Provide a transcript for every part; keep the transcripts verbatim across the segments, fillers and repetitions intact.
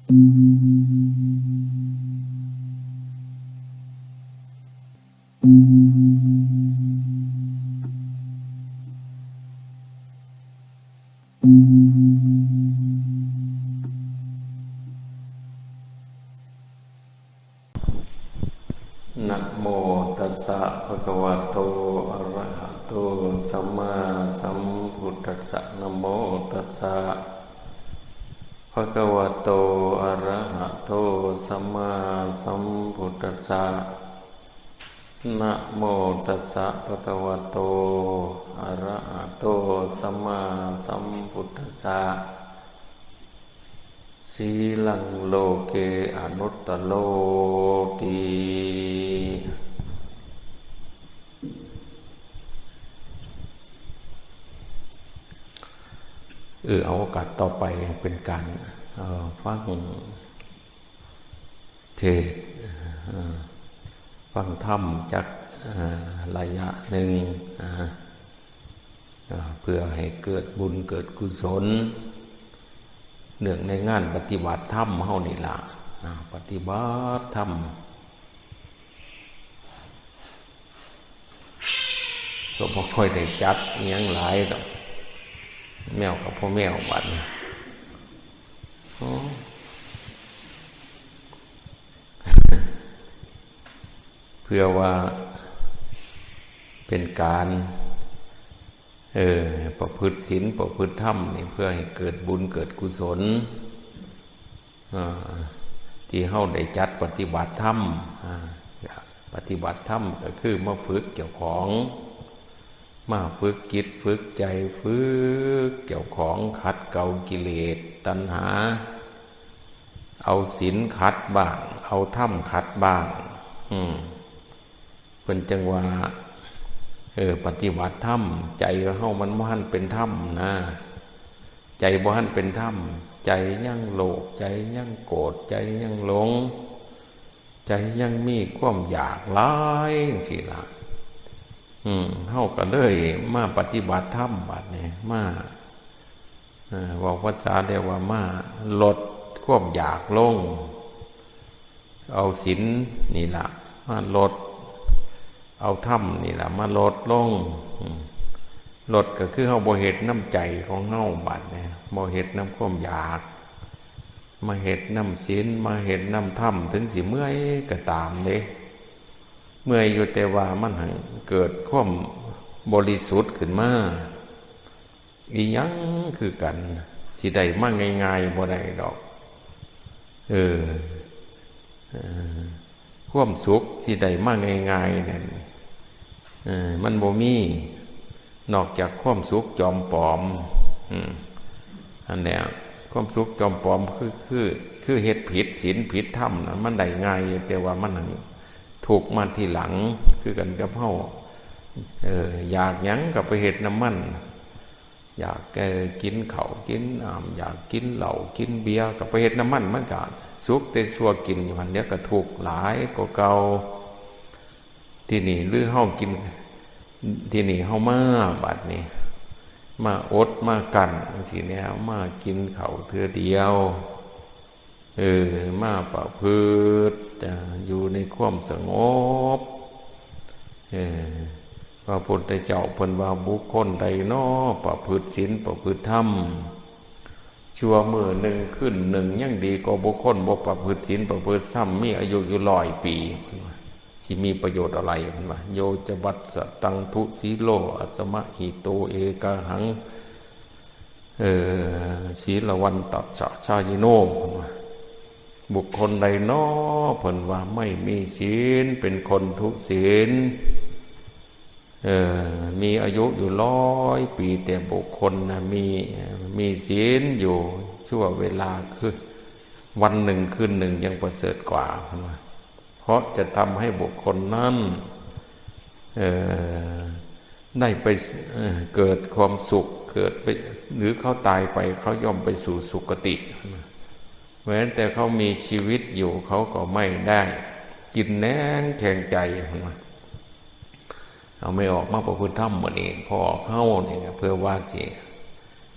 นะโมตัสสะ ภะคะวะโต อะระหะโต สัมมาสัมพุทธัสสะ นะโมตัสสะ ภะคะวะโต อะระหะโต สัมมาสัมพุทธัสสะ นะโมตัสสะ ภะคะวะโต อะระหะโต สัมมาสัมพุทธัสสะ สีลังโลเก อนุตตโรติ เออ เอาโอกาสต่อไปเป็นการ เอ่อ ฟังเทศน์ เอ่อ ฟังธรรมจัก เอ่อ ระยะหนึ่ง นะ อ่า เพื่อให้เกิดบุญเกิดกุศล เนื่องในงานปฏิบัติธรรมเฮานี่ล่ะ อ่า ปฏิบัติธรรม ก็บ่ค่อยได้จัดอิหยังหลายดอก แมวกับพ่อแมวบัดนี้ โอ้ เพื่อว่าเป็นการ เออ ประพฤติศีล ประพฤติธรรมนี่ เพื่อให้เกิดบุญเกิดกุศล อ่า ที่เฮาได้จัดปฏิบัติธรรม อ่า ปฏิบัติธรรมก็คือมาฝึกเจ้าของ มาฝึกจิตฝึกใจ ฝึกเจ้าของ ขัดเกลากิเลสตัณหา เอาศีลขัดบ้าง เอาธรรมขัดบ้าง อืม เพิ่นจั่งว่า เออ ปฏิบัติธรรม ใจเฮามันบ่ทันเป็นธรรมนะ ใจบ่ทันเป็นธรรม ใจยังโลภ ใจยังโกรธ ใจยังหลง ใจยังมีความอยากหลายจังซี้ล่ะ อืม เฮาก็เลยมาปฏิบัติธรรมบัดนี้ มา เอ่อ เว้าภาษาเรียกว่ามาลดความอยากลง เอาศีลนี่ล่ะมาลด เอาธรรมนี่ล่ะมาลดลง อืม ลดก็คือเฮาบ่เฮ็ดนำใจของเฮาบัดนี้ บ่เฮ็ดนำความอยาก มาเฮ็ดนำศีล มาเฮ็ดนำธรรม ถึงสิเมื่อยก็ตามเด้ เมื่อยอยู่ แต่ว่ามันหั้นเกิดความบริสุทธิ์ขึ้นมา อีหยังคือกัน สิได้มาง่ายๆบ่ได้ดอก เออ เออ ความสุขสิได้มาง่ายๆนั่น เออ มันบ่มี นอกจากความสุขจอมปลอม อืม อันเนี้ย ความสุขจอมปลอมคือ คือ คือเฮ็ดผิดศีลผิดธรรมน่ะ มันได้ง่ายอยู่ แต่ว่ามันหั้นทุกข์มาทีหลัง คือกันกับเฮา เออ อยากหยังก็ไปเฮ็ดนำมัน อยาก เอ่อ กินข้าวกินน้ำ อยากกินเหล้ากินเบียร์ ก็ไปเฮ็ดนำมัน มันก็สุขแต่ชั่วกินอยู่หั่น เดี๋ยวก็ทุกข์หลายกว่าเก่า ทีนี้หรือเฮากิน ทีนี้เฮามาบัดนี้ มาอดมากั้นจั่งซี้แหน่ มากินข้าวเทื่อเดียว เออ มาประพฤติ จะอยู่ในความสงบ เออ พระพุทธเจ้าเพิ่นว่า บุคคลใดน้อประพฤติศีลประพฤติธรรม ชั่วมื้อหนึ่งคืนหนึ่ง ยังดีกว่าบุคคลบ่ประพฤติศีลประพฤติธรรม มีอายุอยู่ร้อยปี เพิ่นว่า สิมีประโยชน์อะไร เพิ่นว่า โยจะวัสสะตังทุสีโล อัสมะหิโตเอกาหัง เออ ศีลวันตัสสะชายิโน เพิ่นว่า บุคคลใดน้อ เพิ่นว่า ไม่มีศีล เป็นคนทุศีล เออ มีอายุอยู่ร้อยปี แต่บุคคลนะ มี มีศีลอยู่ชั่วเวลา คือวันหนึ่งคืนหนึ่งยังประเสริฐกว่า เพิ่นว่า เพราะจะทำให้บุคคลนั้น เอ่อ ได้ไป เอ่อ เกิดความสุข เกิดไป หรือเขาตายไป เขาย่อมไปสู่สุคติ แม้แต่เขามีชีวิตอยู่ เขาก็ไม่ได้กินแหนงแคลงใจ เอา แม่ออกมาประพฤติธรรมมื้อนี้ พ่อเฮานี่นะ เพื่อว่าสิ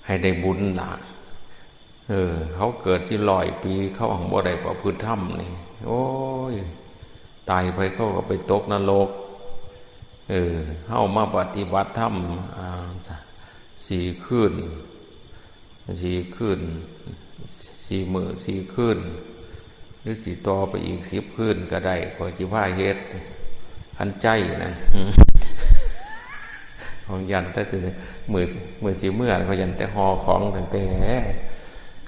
ให้ได้บุญล่ะ เออ เขาเกิดอยู่ร้อยปี เขาหั้งบ่ได้ประพฤติธรรมนี่ โอ้ย ตายไปเขาก็ไปตกนรก เออ เฮามาปฏิบัติธรรม อ่า สี่คืน สี่คืน สี่มื้อสี่คืน หรือสิต่อไปอีกสิบคืนก็ได้ ข้อยสิพาเฮ็ด คันใจนะ อืม ของยันแต่มื้อ มื้อสิเมือ ข้อยยันแต่ห่อของตั้งแต่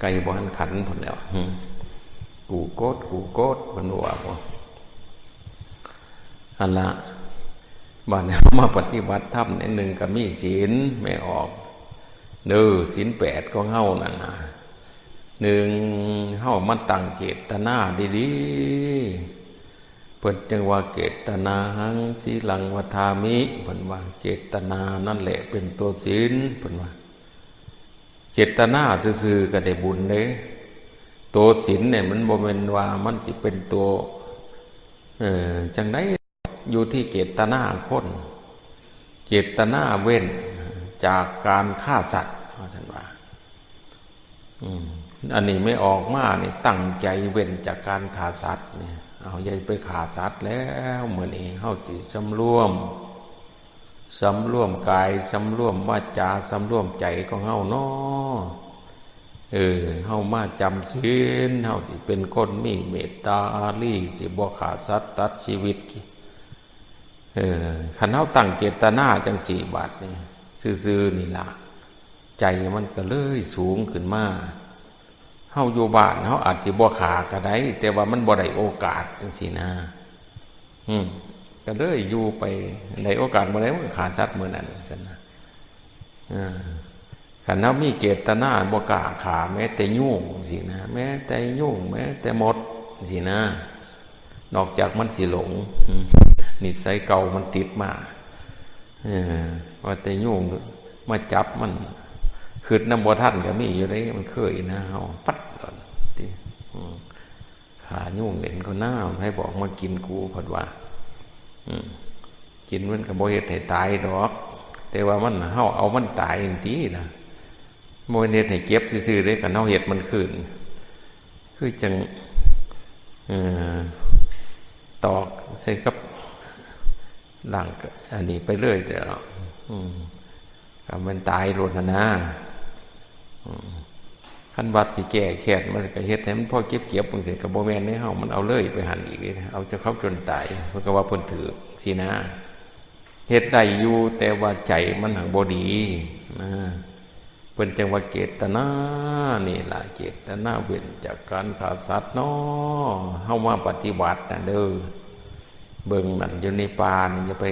ไก่บ่ทันขันพุ้นแหล้ว อืม กูโกด กูโกด เพิ่นว่าบ่ หั่นละ บาดนี้เฮามาปฏิบัติธรรมนี่ หนึ่งก็มีศีล แม่ออก เด้อ ศีลแปดของเฮานั่นน่ะ หนึ่ง เฮามาตั้งเจตนาดีๆ เพิ่นจึงว่า เจตนาหัง สีลัง วัฏฏามิ เพิ่นว่า เจตนานั่นแหละเป็นตัวศีล เพิ่นว่า เจตนาซื่อๆ ก็ได้บุญเด้ ตัวศีลเนี่ยมันบ่แม่นว่ามันสิเป็นตัว เอ่อ จั่งใด อยู่ที่เจตนาคน เจตนาเว้นจากการฆ่าสัตว์ ว่าซั่นว่า อืม อันนี้แม่ออกมานี่ตั้งใจเว้นจากการฆ่าสัตว์นี่ เอา อย่าไปฆ่าสัตว์แล้ว มื้อนี้เฮาสิสำรวม สำรวมกาย สำรวมวาจา สำรวมใจของเฮาเนาะ เออ เฮามาจำศีล เฮาสิเป็นคนมีเมตตาอารี สิบ่ฆ่าสัตว์ตัดชีวิต เออ คันเฮาตั้งเจตนาจั่งซี้ บาดนี้ ซื่อๆ นี่ล่ะ ใจมันก็เลยสูงขึ้นมา เฮาอยู่บ้าน เฮาอาจสิบ่ฆ่าก็ได้ แต่ว่ามันบ่ได้โอกาสจั่งซี้นะ อืม ก็เลยอยู่ไป ได้โอกาสมื้อใดมันก็ฆ่าสัตว์มื้อนั้น จั่งซี้นะ อ่า คันเฮามีเจตนาบ่กล้าฆ่าแม้แต่ยุงจั่งซี้นะ แม้แต่ยุง แม้แต่มดจั่งซี้นะ นอกจากมันสิหลง อืม นิสัยเก่ามันติดมา เออ ว่าแต่ยุงมาจับมัน คิดนำบ่ทันก็มีอยู่เด้ มันเคยนะ เฮาปัดโลดติ อืม ฆ่ายุงเล่นก็น่า ไผบอกมากินกู เพิ่นว่า อืม กินมันก็บ่เฮ็ดให้ตายดอก แต่ว่ามัน เฮาเอามันตายจั่งซี้นะ บ่แม่นเฮ็ดให้เจ็บซื่อๆ เด้ คันเฮาเฮ็ดมันคืน คือจั่ง เอ่อ ตอกใส่กับร่างก- อันนี้ไปเลยเด้อเนาะ อืม ก็มันตายโลดหั่นนะ อืม คันว่าสิแก้แค้น มันก็เฮ็ดให้มันพอเจ็บๆ จั่งซี้ ก็บ่แม่นเด้ เฮามันเอาเลยไปหั่นอีกเด้ เอาจนเขาจนตาย เพิ่นก็ว่าเพิ่นถืกซี้นะ เฮ็ดได้อยู่ แต่ว่าใจมันหั้งบ่ดีนะ เพิ่นจั่งว่าเจตนานี่ล่ะ เจตนาเว้นจากการฆ่าสัตว์เนาะ เฮามาปฏิบัติน่ะเด้อ เบิ่งนั่นอยู่ในป่านี่ อย่าไป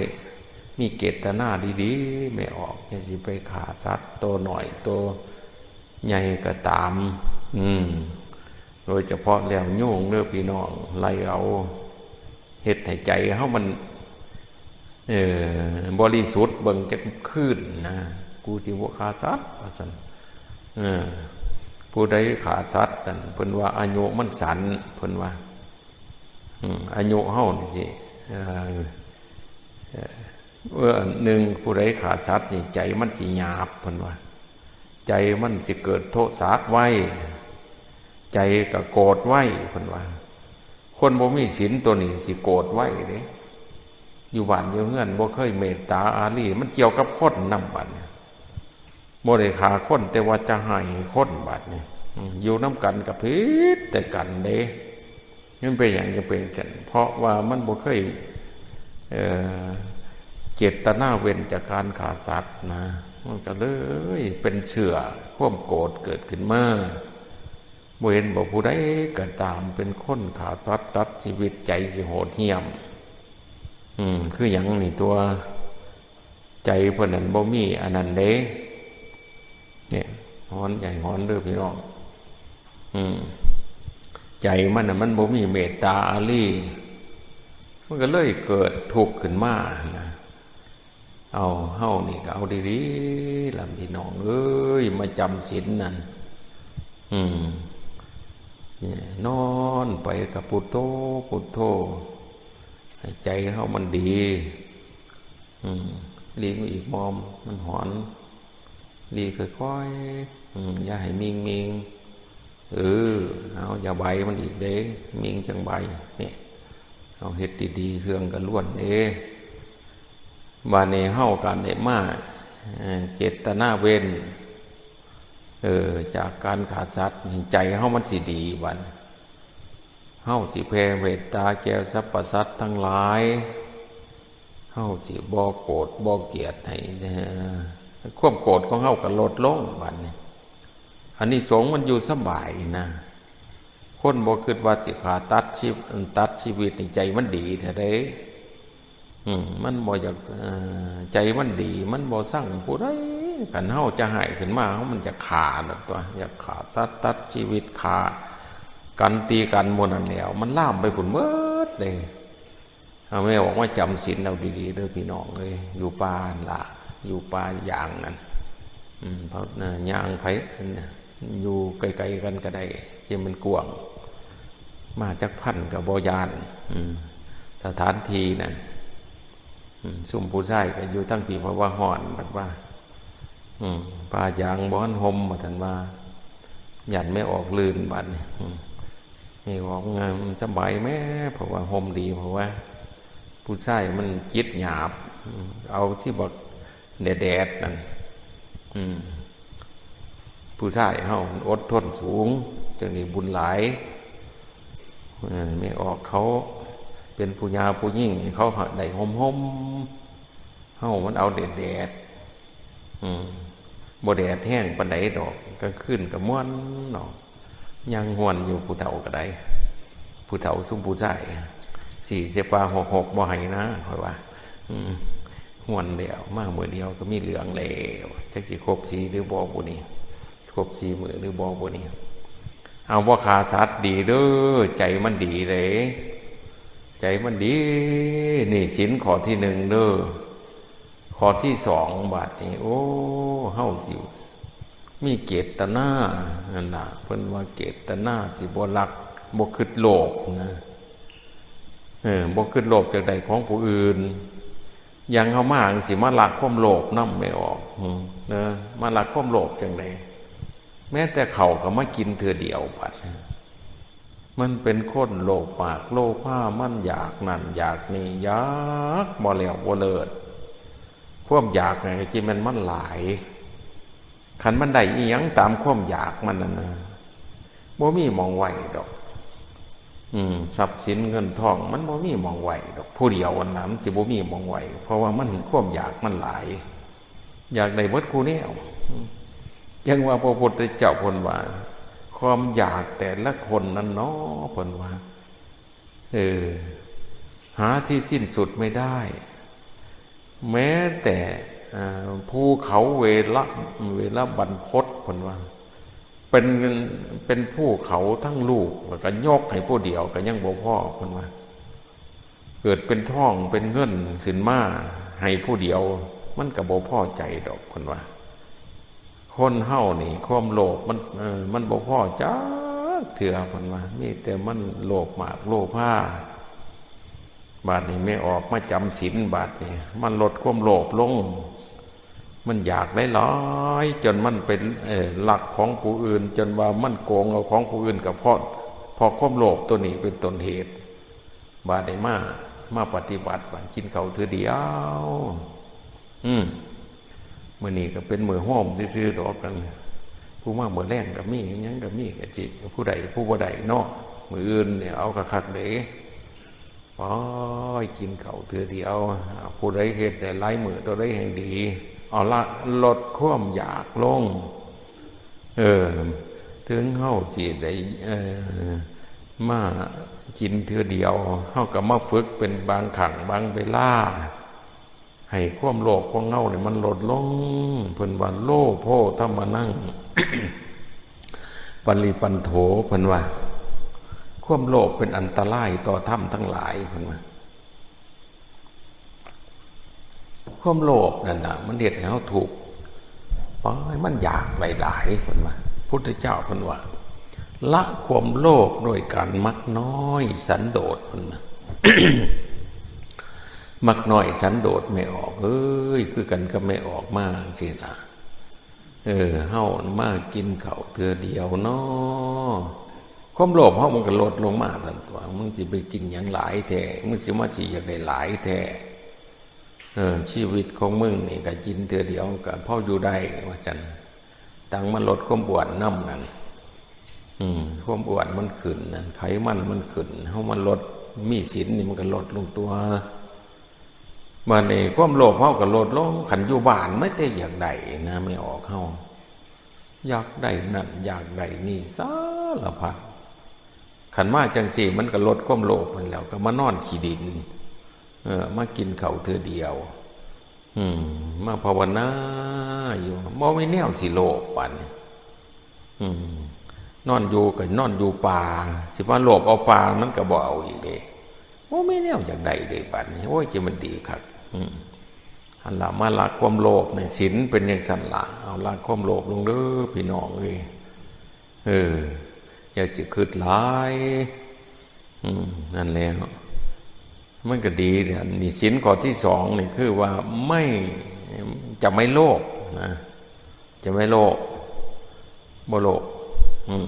มีเจตนาดีๆ แม่ออก อย่าสิไปฆ่าสัตว์ ตัวน้อยตัวใหญ่ก็ตาม อืม โดยเฉพาะแล้วยุงเด้อพี่น้อง ไล่เอา เฮ็ดให้ใจเฮามัน เอ่อ บริสุทธิ์เบิ่งจักคืนนะ กูสิบ่ฆ่าสัตว์ ว่าซั่น เออ ผู้ใดฆ่าสัตว์นั่น เพิ่นว่าอายุมันสั้น เพิ่นว่า อืม อายุเฮานี่สิ เอ่อ เอ่อ เออ หนึ่ง ผู้ใดฆ่าสัตว์นี่ใจมันสิหยาบ เพิ่นว่า ใจมันสิเกิดโทสะไว ใจก็โกรธไว เพิ่นว่า คนบ่มีศีลตัวนี้สิโกรธไวเด้ อยู่บ้านอยู่เฮือนบ่เคยเมตตาอารี มันเกี่ยวกับคนนำบัดนี้ บ่ได้ฆ่าคน แต่ว่าจะให้คนบัดนี้ อืม อยู่นำกันก็ผิดแต่กันเด้ มันเป็นหยังจะเป็นจั่งซั้น เพราะว่ามันบ่เคย เอ่อ เจตนาเว้นจากการฆ่าสัตว์นะ มันก็เลยเป็นเชื้อความโกรธเกิดขึ้นมา บ่เห็นบ่ ผู้ใดก็ตามเป็นคนฆ่าสัตว์ตัดชีวิต ใจสิโหดเหี้ยม อืม คือหยังนี่ ตัวใจเพิ่นนั่นบ่มีอันนั้นเด้ เนี่ย ฮ้อนใหญ่ฮ้อนเด้อพี่น้อง อืม ใจมันน่ะ มันบ่มีเมตตาอารี มันก็เลยเกิดทุกข์ขึ้นมานะ เอา เฮานี่ก็เอาดีๆ ล่ะพี่น้องเอ้ย มาจำศีลนั่น อืม เนี่ย นอนไปก็พุทโธ พุทโธ ให้ใจเฮามันดี อืม หลีกมาอีกมอม มันฮ้อน หลีกค่อยๆ อืม อย่าให้มิงมิง เออ เอาอย่าใบมันอีกเด้ มิงจังใบ เนี่ย เอาเฮ็ดดีๆ เครื่องกระล้วนเด้ บาดนี้เฮากันได้มา เอ่อ เจตนาเว้น เออ จากการฆ่าสัตว์ ใจเฮามันสิดีบัด เฮาสิแผ่เมตตาแก่สรรพสัตว์ทั้งหลาย เฮาสิบ่โกรธบ่เกลียดให้ เอ่อ ความโกรธของเฮาก็ลดลงบัดนี้ อานิสงส์มันอยู่สบายนะ คนบ่คิดว่าสิฆ่าตัดชีวิต ตัดชีวิตนี่ใจมันดีแท้เด้ อืม มันบ่อยาก เอ่อ ใจมันดี มันบ่ซังผู้ใด คันเฮาจะให้ขึ้นมา มันจะฆ่านั่นตั๊ว อยากฆ่าสัตว์ตัดชีวิต ฆ่ากันตีกันหมู่นั่นแหล้ว มันลามไปพุ้นเบิดเลย เอาแม่ออกมาจำศีลเอาดีๆ เด้อพี่น้องเอ้ย อยู่ป่าหั่นล่ะ อยู่ป่ายางนั่น อืม เพราะ เอ่อ ย่างไป อยู่ไกลๆ กันก็ได้ ที่มันกว้าง มาจักพันก็บ่ย้าน อืม สถานที่นั่น อืม ซุมผู้ชายก็อยู่ทั้งพี้ เพราะว่าฮ้อน บัดว่า อืม ป่ายางบ่ทันห่ม ว่าซั่นว่า ย้านแม่ออกลื่นบัดนี้ อืม แม่ออกงามสบายแม่ เพราะว่าห่มดี เพราะว่า ผู้ชายมันจิตหยาบ อืม เอาที่บักแดดๆ นั่น อืม ผู้ชายเฮามันอดทนสูง จังได้บุญหลาย เออ แม่ออกเขาเป็นผู้ย่าผู้หญิง เขาได้ห่มๆ เฮามันเอาแดดๆ อืม บ่แดดแฮงปานใดดอก กลางคืนก็ม่วนเนาะ ย่างฮวนอยู่ผู้เฒ่าก็ได้ ผู้เฒ่าซุมผู้ชาย สี่สิบกว่า หกหก บ่ให้นะ ข้อยว่า อืม ฮวนแล้ว มามื้อเดียวก็มีเหลืองแล้ว จักสิครบสี่หรือบ่บุนี่ ครบสี่มื้อหรือบ่บุนี่ เอา บ่ฆ่าสัตว์ดีเด้อ ใจมันดีเด้ ใจมันดี นี่ศีลข้อที่หนึ่งเด้อ ข้อที่สอง บาดนี้ โอ้ เฮาสิมีเจตนา นั่นน่ะ เพิ่นว่าเจตนาสิบ่ลัก บ่คิดโลภนะ เออ บ่คิดโลภอยากได้ของผู้อื่น อย่างเฮามาจั่งซี้ มาลักความโลภนำแม่ออก อืม เนาะ มาลักความโลภจั่งใด แม้แต่ข้าวก็มากินเทื่อเดียวบัด มันเป็นคนโลภมาก โลภา มันอยากนั่นอยากนี่ อยากบ่แล้วบ่เลิศ ความอยากนี่ก็จิแม่นมันหลาย คันมันได้อิหยังตามความอยากมันนั่นนะ บ่มีหม่องไว้ดอก อืม ทรัพย์สินเงินทองมันบ่มีหม่องไว้ดอก ผู้เดียวนั่นน่ะมันสิบ่มีหม่องไว้ เพราะว่ามันความอยากมันหลาย อยากได้เบิดคู่แนว อืม จั่งว่าพระพุทธเจ้าเพิ่นว่า ความอยากแต่ละคนนั้นเนาะ เพิ่นว่า เออ หาที่สิ้นสุดไม่ได้ แม้แต่ เอ่อ ภูเขาเวระ เวระบันพต เพิ่นว่า เป็น เป็นภูเขาทั้งลูก แล้วก็ยกให้ผู้เดียวก็ยังบ่พอ เพิ่นว่า เกิดเป็นทองเป็นเงินขึ้นมาให้ผู้เดียว มันก็บ่พอใจดอก เพิ่นว่า คนเฮานี่ความโลภมัน เออ มันบ่พอจักเทื่อ เพิ่นว่า มีแต่มันโลภมากโลภา บาดนี้แม่ออกมาจำศีล บาดนี้มันลดความโลภลง มันอยากหลายๆ จนมันเป็น เอ่อ ลักของผู้อื่น จนว่ามันโกงเอาของผู้อื่น ก็เพราะ เพราะความโลภตัวนี้เป็นต้นเหตุ บาดนี้มา มาปฏิบัติ บาดกินข้าวเทื่อเดียว อืม มื้อนี้ก็เป็นมื้อโฮมซื่อๆ ดอกกัน ผู้มามื้อแลงก็มี หยังก็มี ก็สิ ผู้ใดผู้บ่ได้เนาะ มื้ออื่นเนี่ยเอาคักๆ เด้ โอ้ย กินข้าวเทื่อเดียว ผู้ใดเฮ็ดได้หลายมื้อตัวใดแฮ่งดี เอาละ ลดความอยากลง เออ ถึงเฮาสิได้ เออ มากินเทื่อเดียว เฮาก็มาฝึกเป็นบางครั้งบางเวลา ให้ความโลภของเฮานี่มันลดลง เพิ่นว่า โลโภธัมมานัง ปริปันโถ เพิ่นว่า ความโลภเป็นอันตรายต่อธรรมทั้งหลาย เพิ่นว่า ความโลภนั่นน่ะ มันเฮ็ดให้เฮาทุกข์ ปล่อยมันอยากหลายๆ เพิ่นว่า พุทธเจ้าเพิ่นว่า ละความโลภด้วยการมักน้อยสันโดษ เพิ่นว่า มักน้อยสันโดษแม่ออกเอ้ย คือกันกับแม่ออกมาจั่งซี้ล่ะ เออ เฮามากินข้าวเทื่อเดียวเนาะ ความโลภเฮามันก็ลดลงมาซั่นตั๊ว มึงสิไปกินหยังหลายแท้ มึงสิมาสิอยากได้หลายแท้ เออ ชีวิตของมึงนี่ก็กินเทื่อเดียวก็พออยู่ได้ ว่าซั่น ตังมาลดความอ้วนนำนั่น อืม ความอ้วนมันขึ้นนั่น ไขมันมันขึ้น เฮามาลด มีศีลนี่มันก็ลดลงตั๊ว บัดนี้ความโลภเฮาก็ลดลง คันอยู่บ้านมันแต่อยากได้นะ แม่ออกเฮา อยากได้นั่น อยากได้นี่ สารพัด คันมาจั่งซี้มันก็ลดความโลภนั่นแหล้ว ก็มานอนขี้ดิน เออ มากินข้าวเทื่อเดียว อืม มาภาวนาอยู่ บ่มีแนวสิโลภปานนี้ อืม นอนอยู่ก็นอนอยู่ป่า สิมาโลภเอาป่ามันก็บ่เอาอีกเด้ บ่มีแนวอยากได้เด้บัดนี้ โอ้ย จะมันดีคัก อืม หั่นล่ะ มาละความโลภนี่ ศีลเป็นจั่งซั่นล่ะ เอาละความโลภลงเด้อพี่น้องเอ้ย เออ อย่าสิคิดหลาย อืม นั่นแหละ มันก็ดีเนี่ย นี่ศีลข้อที่สองนี่คือว่าไม่ จะไม่โลภนะ จะไม่โลภ บ่โลภ อืม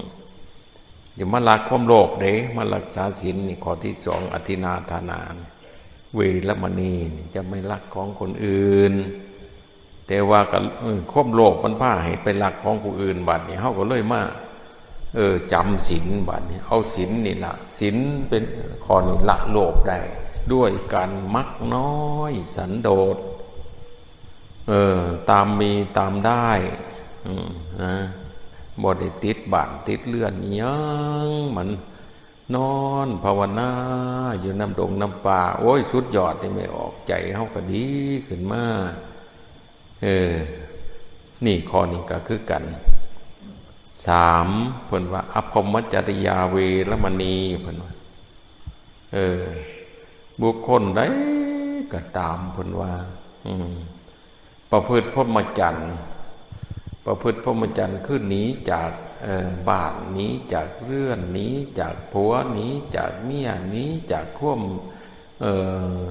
อย่ามาละความโลภเด้ มารักษาศีลนี่ข้อที่สอง อทินนาทานา เวรมณีนี่ จะไม่ลักของคนอื่น แต่ว่าก็ เออ ความโลภมันพาให้ไปลักของผู้อื่น บัดนี้เฮาก็เลยมา เออ จำศีล บัดนี้ เอาศีลนี่ล่ะ ศีลเป็นข้อนี้ละโลภได้ ด้วยการมักน้อยสันโดษ เออ ตามมีตามได้ อืม นะ บ่ได้ติดบ้านติดเรือนอิหยัง มันนอนภาวนาอยู่นำดงนำป่า โอ้ย สุดยอดนี่ แม่ออก ใจเฮาก็ดีขึ้นมา เออ นี่ข้อนี้ก็คือกัน สาม เพิ่นว่า อพรหมจริยาเวรมณี เพิ่นว่า เออ บุคคลใดก็ตาม เพิ่นว่า อืม ประพฤติพรหมจรรย์ ประพฤติพรหมจรรย์คือหนีจาก เอ่อ บ้าน หนีจากเรือน หนีจากผัว หนีจากเมีย หนีจากความ เอ่อ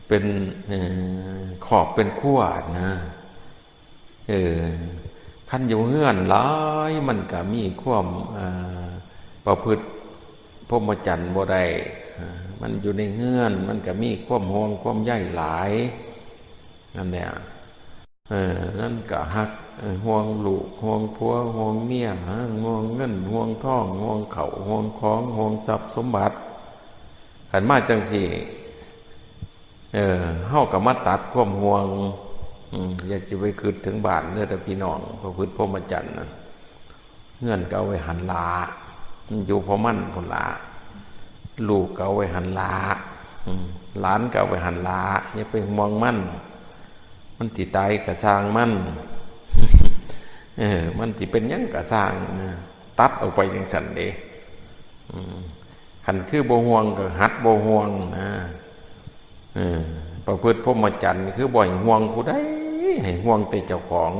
เป็น เอ่อ ครอบเป็นครัวนะ เออ คันอยู่เฮือนหลาย มันก็มีความ เอ่อ ประพฤติพรหมจรรย์บ่ได้ อ่า มันอยู่ในเฮือน มันก็มีความห่วงความใยหลาย นั่นแหละ เออ นั่นก็ฮัก เออ ห่วงลูก ห่วงผัว ห่วงเมีย ฮะ ห่วงเงิน ห่วงทอง ห่วงข้าว ห่วงของ ห่วงทรัพย์สมบัติ คันมาจั่งซี้ เออ เฮาก็มาตัดความห่วง อืม อย่าสิไปคิดถึงบ้านเด้อพี่น้อง ประพฤติพรหมจรรย์นะ เฮือนก็เอาไว้หั่นล่ะ มันอยู่ของมันพุ้นล่ะ ลูกก็เอาไว้หั่นล่ะ อืม หลานก็เอาไว้หั่นล่ะ อย่าไปห่วงมัน มันสิตายก็ซ่างมัน เออ มันสิเป็นหยังก็ซ่างนะ ตัดออกไปจั่งซั้นเด้ อืม คันคือบ่ห่วงก็หัดบ่ห่วงนะ เออ ประพฤติพรหมจรรย์คือบ่ให้ห่วงผู้ใด ให้ห่วงแต่เจ้าของ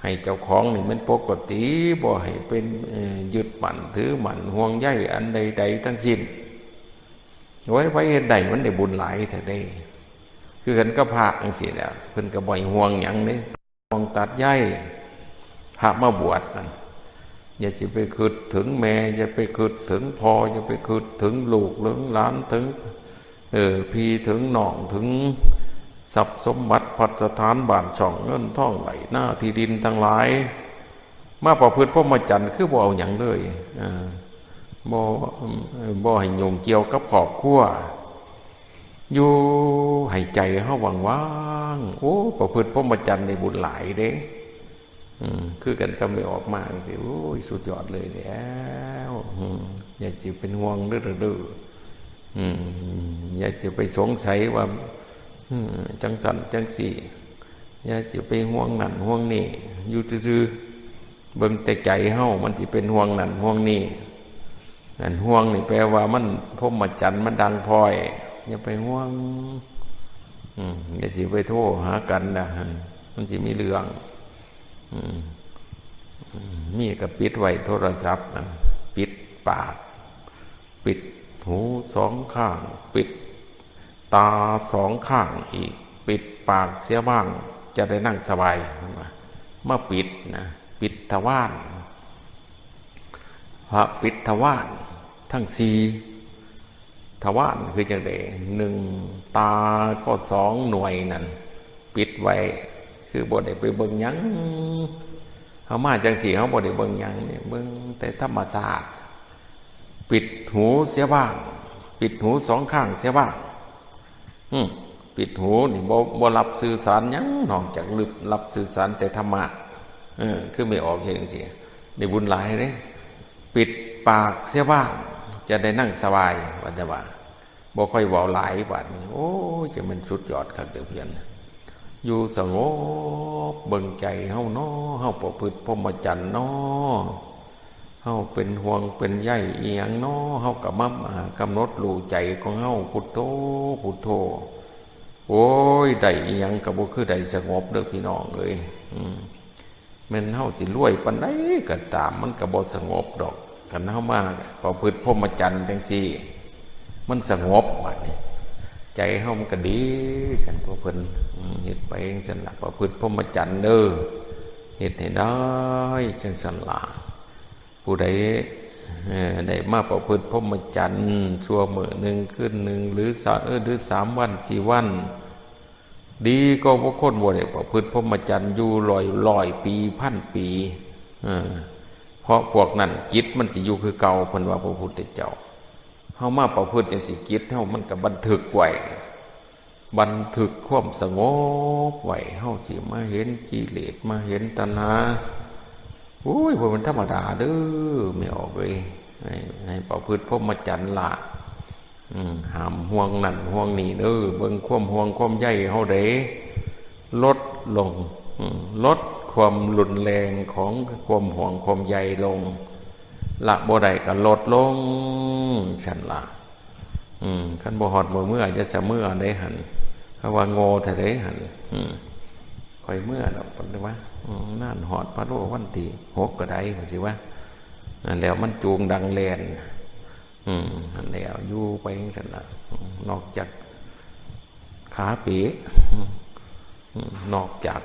ให้เจ้าของนี่มันปกติ บ่ให้เป็น เอ่อ ยึดมั่นถือมั่น ห่วงใยอันใดๆทั้งสิ้น โอ้ย ไผเฮ็ดได้มันได้บุญหลายแท้เด้ คือกันกับพระจั่งซี้แหละ เพิ่นก็บ่ให้ห่วงหยังเด้ ห่วงตัดใย พระมาบวชนั่น อย่าสิไปคิดถึงแม่ อย่าไปคิดถึงพ่อ อย่าไปคิดถึงลูกถึงหลาน ถึง เออ พี่ถึงน้อง ถึงทรัพย์สมบัติ ภัสถาน บ้านช่อง เงินทอง ไร่นาที่ดินทั้งหลาย มาประพฤติพรหมจรรย์คือบ่เอาหยังเลย เออ บ่ เออ บ่ให้ยุ่งเกี่ยวกับครอบครัว อยู่ให้ใจเฮาว่างๆ โอ้ ประพฤติพรหมจรรย์ได้บุญหลายเด้ อืม คือกันกับแม่ออกมาจั่งซี้ โอ้ย สุดยอดเลยแล้ว อืม อย่าสิเป็นห่วงเด้อ เด้อ อืม อย่าสิไปสงสัยว่า อืม จั่งซั้นจั่งซี้ อย่าสิไปห่วงนั่นห่วงนี่ อยู่ซื่อๆ เบิ่งแต่ใจเฮา มันสิเป็นห่วงนั่นห่วงนี่ นั่นห่วงนี่แปลว่ามันพรหมจรรย์มันด่างพร้อย อย่าไปห่วง อืม อย่าสิไปโทรหากันนะ มันสิมีเรื่อง อืม อืม มีก็ปิดไว้โทรศัพท์นะ ปิดปาก ปิดหูสองข้าง ปิดตาสองข้างอีก ปิดปากเสียบ้าง จะได้นั่งสบาย เพิ่นว่า มาปิดนะ ปิดทวาร พระปิดทวารทั้งสี่ ทวารคือจังใด๋ หนึ่ง ตาก็สองหน่วยนั่น ปิดไว้ คือบ่ได้ไปเบิ่งหยัง เฮามาจังซี่ เฮาบ่ได้เบิ่งหยังนี่ เบิ่งแต่ธรรมชาติ ปิดหูเสียบ้าง ปิดหูสองข้างเสียบ้าง อืม ปิดหูนี่บ่ บ่รับสื่อสารหยัง นอกจากรับ รับสื่อสารแต่ธรรมะ เออ คือแม่ออกเฮ็ดจังซี่ ได้บุญหลายเด้ ปิดปากเสียบ้าง จะได้นั่งสบาย ว่าแต่ว่า บ่ค่อยเว้าหลายบาดนี้ โอ้ย จะแม่นสุดยอดคักเด้อเพื่อน อยู่สงบ เบิ่งใจเฮาเนาะ เฮาประพฤติพรหมจรรย์เนาะ เฮาเป็นห่วงเป็นใยอีหยังเนาะ เฮาก็มา อ่า กำหนดรู้ใจของเฮา พุทโธ พุทโธ โอ้ย ได้อีหยังก็บ่คือได้สงบเด้อพี่น้องเอ้ย อืม แม่นเฮาสิรวยปานใดก็ตาม มันก็บ่สงบดอก คันเฮามาประพฤติพรหมจรรย์จังซี่ มันสงบ บาดนี้ ใจเฮามันก็ดี ซั่น พวกเพิ่น อืม เฮ็ดไปจังซั่นล่ะ ประพฤติพรหมจรรย์เด้อ เฮ็ดให้ได้จังซั่นล่ะ ผู้ใด เอ่อ ได้มาประพฤติพรหมจรรย์ ชั่วมื้อหนึ่งคืนหนึ่ง หรือสะ เออ หรือสามวันสี่วัน ดีกว่าบุคคลบ่ได้ประพฤติพรหมจรรย์อยู่ร้อย ร้อยปี พันปี เออ เพราะพวกนั้นจิตมันสิอยู่คือเก่า เพิ่นว่า พระพุทธเจ้า เฮามาประพฤติจังซี่ จิตเฮามันก็บันทึกไว้ บันทึกความสงบไว้ เฮาสิมาเห็นกิเลส มาเห็นตัณหา โอ้ย บ่แม่นธรรมดาเด้อ แม่ออกเอ้ย ให้ ให้ประพฤติพรหมจรรย์ล่ะ อืม ห้ามห่วงนั่นห่วงนี่เด้อ เบิ่งความห่วงความใยเฮาเด้ ลดลง อืม ลดความรุนแรงของความห่วงความใยลง ละบ่ได้ก็ลดลง ซั่นล่ะ อืม คันบ่ฮอดมื้อเมือ อย่าสะเมือเด้หั่น เขาว่าโง่แท้เด้หั่น อืม ข้อยเมือดอก เพิ่นว่า อืม นั่นฮอดพะโลวันที่หกก็ได้ ว่าสิว่า นั่นแหล้ว มันจูงดังแล่น อืม นั่นแหล้ว อยู่ไปจังซั่นล่ะ อืม นอกจากขาเป๋ อืม อืม นอกจาก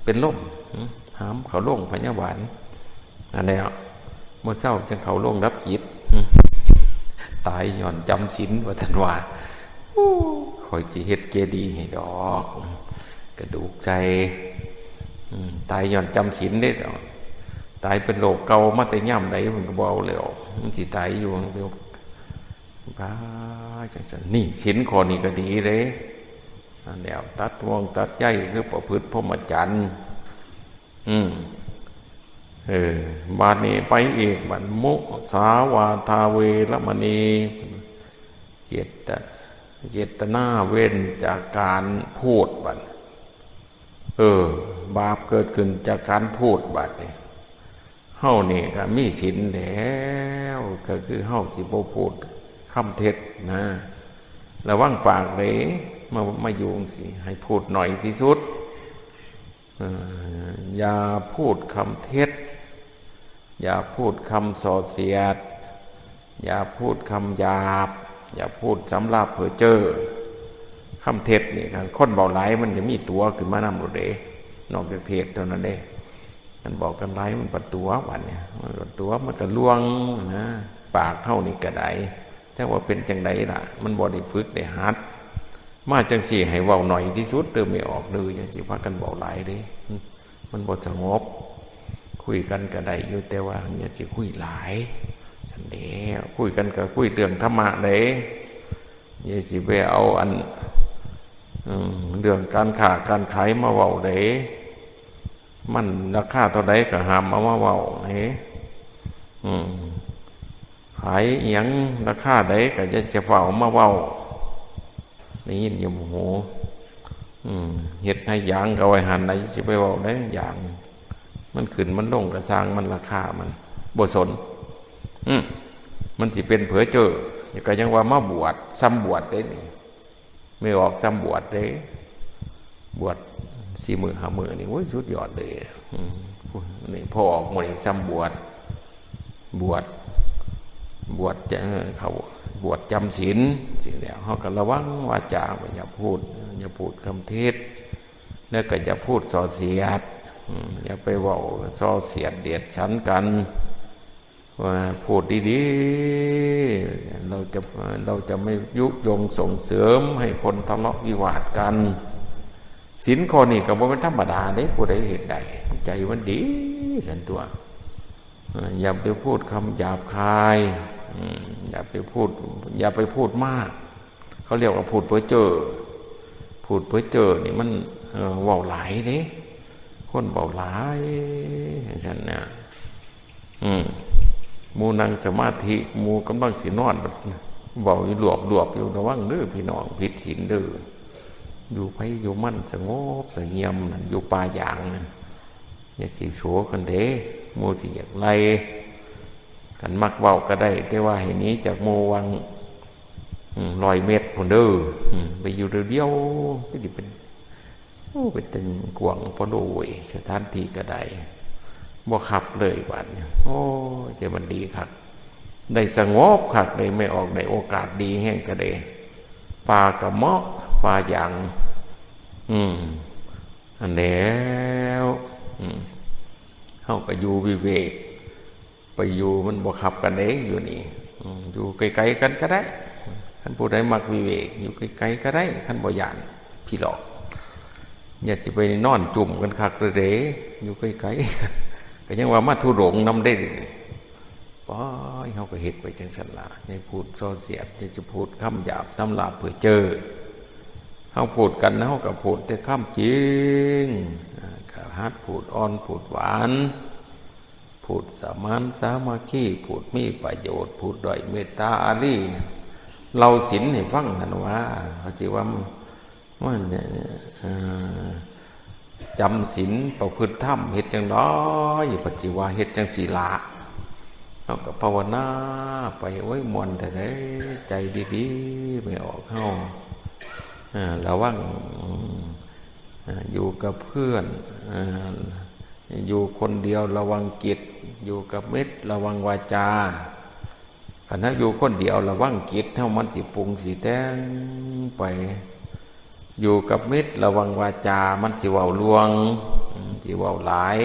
เป็นลม อืม หามเข้าโรงพยาบาล นั่นแหล้ว มื้อเช้าจังเข้าโรงดับจิต อืม ตายย้อนจำศีล ว่าซั่นว่า โอ้ ข้อยสิเฮ็ดเจดีย์ให้ดอก กระดูกใส่ อืม ตายย้อนจำศีลเด้ดอก ตายเป็นโรคเก่ามาแต่ยามใด มันก็บ่เอาแล้ว มันสิตายอยู่ มันก็ บ้า จังซั่น นี่ศีลข้อนี้ก็ดีเด้ นั่นแหล้ว ตัดห่วงตัดใย คือประพฤติพรหมจรรย์ อืม เออ บาดนี้ไปอีก บัด มุสาวาทาเวรมณี เจต เจตนาเว้นจากการพูด บัด เออ บาปเกิดขึ้นจากการพูด บัดนี้ เฮานี่ก็มีศีลแล้ว ก็คือเฮาสิบ่พูดคำเท็จนะ ระวังปากเด้ มา มาอยู่จั่งซี้ ให้พูดหน่อยที่สุด เอ่อ อย่าพูดคำเท็จ อย่าพูดคำส่อเสียด อย่าพูดคำหยาบ อย่าพูดสำลาเพ้อเจ้อ คำเท็จนี่ คันคนเว้าหลายมันจะมีตั๋วขึ้นมานำโลดเด้ นอกจากเทศน์เท่านั้นเด้ คันเว้ากันหลายมันปะตั๋ว บัดนี้ มันปะตั๋ว มันก็ลวงนะ ปากเฮานี่ก็ได้ จักว่าเป็นจั่งใดล่ะ มันบ่ได้ฝึกได้หัด มาจั่งซี้ให้เว้าหน่อยที่สุดเด้อ แม่ออกเด้อ อย่าสิพากันเว้าหลายเด้ มันบ่สงบ คุยกันก็ได้อยู่ แต่ว่าอย่าสิคุยหลาย ซั่นแหละ คุยกันก็คุยเรื่องธรรมะเด้ อย่าสิไปเอาอัน อืม เรื่องการค้าการขายมาเว้าเด้ มันราคาเท่าใดก็ห้ามเอามาเว้าเด้ อืม ขายอิหยังราคาใดก็อย่าจะเฝ้าเอามาเว้า ได้ยินอยู่บ่ฮู้ อืม เฮ็ดให้ยางก็ไว้หั่นน่ะ สิไปเว้าได้ยาง มันขึ้นมันลงก็ซ่างมัน ราคามัน บ่สน อืม มันสิเป็นเพ้อเจ้อ ก็ยังว่ามาบวช ซ้ำบวชเด้นี่ แม่ออกซ้ำบวชเด้ บวชสี่มื้อห้ามื้อนี่ โอ้ย สุดยอดเลย อืม นี่พอออกมื้อนี้ซ้ำบวช บวช บวชจะ เออ เขาบวชจำศีล สิแล้ว เฮาก็ระวังวาจา อย่าพูด อย่าพูดคำเท็จ แล้วก็อย่าพูดส่อเสียด อืม อย่าไปเว้าส่อเสียดเดียดฉันกัน ว่าพูดดีๆ เราจะ เราจะไม่ยุยงส่งเสริมให้คนทะเลาะวิวาทกัน ศีลข้อนี้ก็บ่เป็นธรรมดาเด้ ผู้ใดเฮ็ดได้ ใจมันดีซั่นตั๊ว เออ อย่าไปพูดคำหยาบคาย อืม อย่าไปพูด อย่าไปพูดมาก เขาเรียกว่าพูดเพ้อเจ้อ พูดเพ้อเจ้อนี่มัน เอ่อ เว้าหลายเด้ คนเว้าหลาย จั่งซั้นนะ อืม หมู่นั่งสมาธิ หมู่กำลังสินอน เว้าอยู่หลวบๆ อยู่ ระวังเด้อพี่น้อง ผิดศีลเด้อ อยู่ไผอยู่มัน สงบเสงี่ยมนั่น อยู่ป่ายางนั่น อย่าสิโสกันเด้ หมู่สิอยากไล่ คันมักเว้าก็ได้ แต่ว่าให้หนีจากหมู่วัง อืม ร้อยเมตรพุ้นเด้อ อืม ไปอยู่เดียวๆ ก็สิเป็น โอ้ เป็นตาหยิ่งกว้างพอโลเว้ย สถานที่ก็ได้ บ่คับเลยบัดนี้ โอ้ ใจมันดีคัก ได้สงบคัก ได้ไม่ออก ได้โอกาสดีแฮงก็ได้ ป่าก็เหมาะ ป่ายาง อืม อันแล้ว อืม เฮาก็อยู่วิเวก ไปอยู่มันบ่คับกันเด้ อยู่นี่ อืม อยู่ไกลๆ กันก็ได้ คันผู้ใดมักวิเวก อยู่ไกลๆ ก็ได้ คันบ่ย้านผีหลอก อย่าสิไปนอนจุ่มกันคักเลยเด้ อยู่ไกลๆ ก็ยังว่ามาธุดงค์นำเด้ โอ้ย เฮาก็เฮ็ดไปจั่งซั้นล่ะ อย่าพูดส่อเสียด อย่าจะพูดคำหยาบสำหรับเพ้อเจ้อ เฮาพูดกัน เฮาก็พูดแต่คำจริง อ่า ก็หัดพูดอ่อน พูดหวาน พูดสมานสามัคคี พูดมีประโยชน์ พูดด้วยเมตตาอารี เล่าศีลให้ฟังหั่นว่า เขาสิว่า มันเนี่ย เอ่อ จำศีลประพฤติธรรม เฮ็ดจั่งใด เพิ่นสิว่าเฮ็ดจั่งซี้ล่ะ เฮาก็ภาวนาไป โอ้ย ม่วนแท้เด้ ใจดีๆ ไม่ออกเฮา เอ่อ ระวัง อืม เอ่อ อยู่กับเพื่อน เอ่อ อยู่คนเดียวระวังจิต อยู่กับมิตรระวังวาจา คันเฮาอยู่คนเดียวระวังจิตเฮามันสิปรุงสิแต่งไป อยู่กับมิตรระวังวาจามันสิเว้าลวง อืม สิเว้าหลาย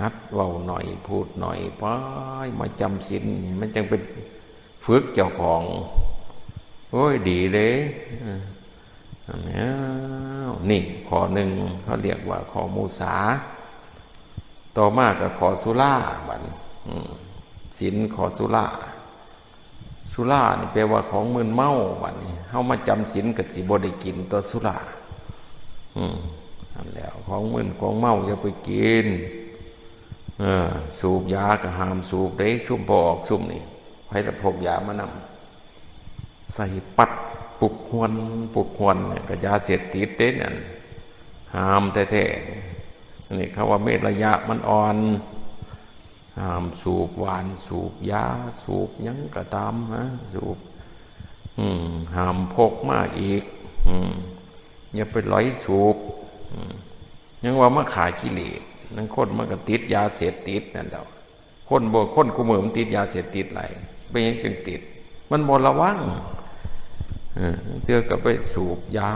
หัดเว้าหน่อยพูดหน่อย ไป มาจำศีล มันจั่งเป็นฝึกเจ้าของ โอ้ย ดีเด้ เออ อันนี้ นี่ข้อหนึ่ง เขาเรียกว่าข้อมุสา ต่อมาก็ข้อสุราบัดนี้ อืม ศีลข้อสุรา สุรานี่แปลว่าของมึนเมา บัดนี้ เฮามาจำศีลก็สิบ่ได้กินต่อสุรา อืม นั่นแหละ ของมึนของเมาอย่าไปกิน เออ สูบยาก็ห้ามสูบเด้ ซุมพอออกซุมนี่ ไผละพกยามานำ ใส่ปัดปุกฮวน ปุกฮวนเนี่ยก็ยาเสพติดเด้นั่น ห้ามแท้ๆ นี่เขาว่าเมตระยะมันอ่อน ห้ามสูบหวาน สูบยา สูบหยังก็ตามนะ สูบ อืม ห้ามพกมาอีก อืม อย่าไปหลอยสูบ อืม ยังว่ามาฆ่ากิเลส นั่นคนมันก็ติดยาเสพติดนั่นแหละ คนบ่ คนคู่มื้อมันติดยาเสพติดหลาย เป็นหยังจึงติด มันบ่ระวัง เออ เทื่อก็ไปสูบยา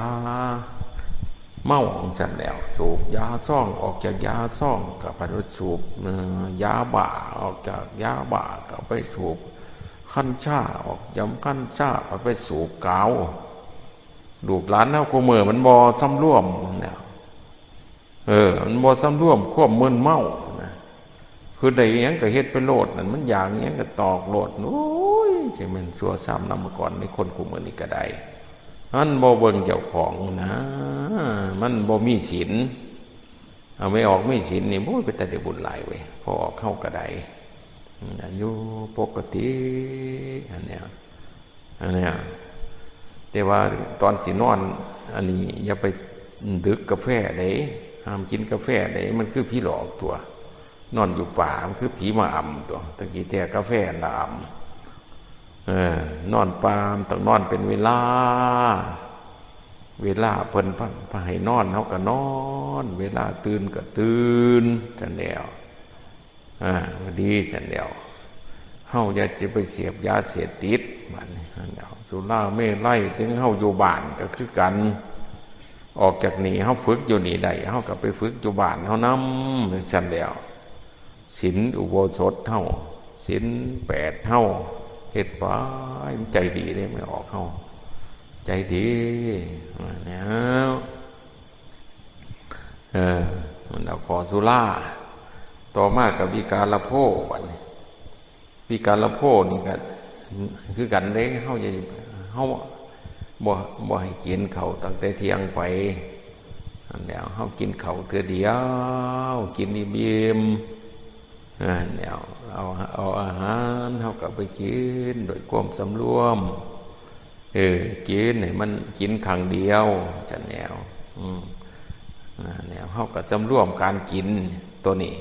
เมาจั่งซั้นแล้ว สูบยาซอง ออกจากยาซองก็ไปสูบ เอ่อ ยาบ้า ออกจากยาบ้าก็ไปสูบกัญชา ออกจากกัญชาก็ไปสูบกาว ลูกหลานเฮาคู่มื้อมันบ่สำรวมเนี่ย เออ มันบ่สำรวมความมึนเมานะ คือได้อิหยังก็เฮ็ดไปโลดนั่น มันอยากอิหยังก็ตอกโลด โอ้ย จั่งแม่นชั่วซ้ำนำมาก่อน ในคนคู่มื้อนี้ก็ได้ มันบ่เบิ่งเจ้าของนะ มันบ่มีศีล เอาไม่ออกมีศีลนี่ โอ้ย เป็นตาได้บุญหลายเว้ย พอออกเข้าก็ได้ อายุปกติ อันเนี้ย อันเนี้ย แต่ว่าตอนสินอน อันนี้อย่าไปดึกกาแฟเด้ ห้ามกินกาแฟเด้ มันคือผีหลอกตั๊ว นอนอยู่ป่า มันคือผีมาอำตั๊ว ตะกี้แต่กาแฟละอำ เออ นอนป่ามันต้องนอนเป็นเวลา เวลาเพิ่นพา พาให้นอน เฮาก็นอน เวลาตื่นก็ตื่น จั่งแล้ว อ่า ดีซั่นแล้ว เฮาอย่าจะไปเสพยาเสพติด บัดนี้ นั่นแหละ สุราเมรัย ถึงเฮาอยู่บ้านก็คือกัน ออกจากนี่เฮาฝึกอยู่นี่ได้ เฮาก็ไปฝึกอยู่บ้านเฮานำ จั่งซั้นแหล้ว ศีลอุโบสถเฮา ศีลแปดเฮา เฮ็ดไป มันใจดีเด้ แม่ออกเฮา ใจดี แล้ว เออ มันเอาขอสุรา ต่อมาก็วิการโภค บัดนี้ วิการโภคนี่ก็คือกันเด้ เฮาอย่า เฮาบ่ บ่ให้กินข้าวตั้งแต่เที่ยงไป นั่นแหละ เฮากินข้าวเทื่อเดียว กินอิ่มๆ นั่นแหละ เอา เอาอาหารเฮาก็ไปกินด้วยความสำรวม เออ กินให้มัน กินครั้งเดียว จั่งซั้นแหล้ว อืม นั่นแหละ เฮาก็สำรวมการกินตัวนี้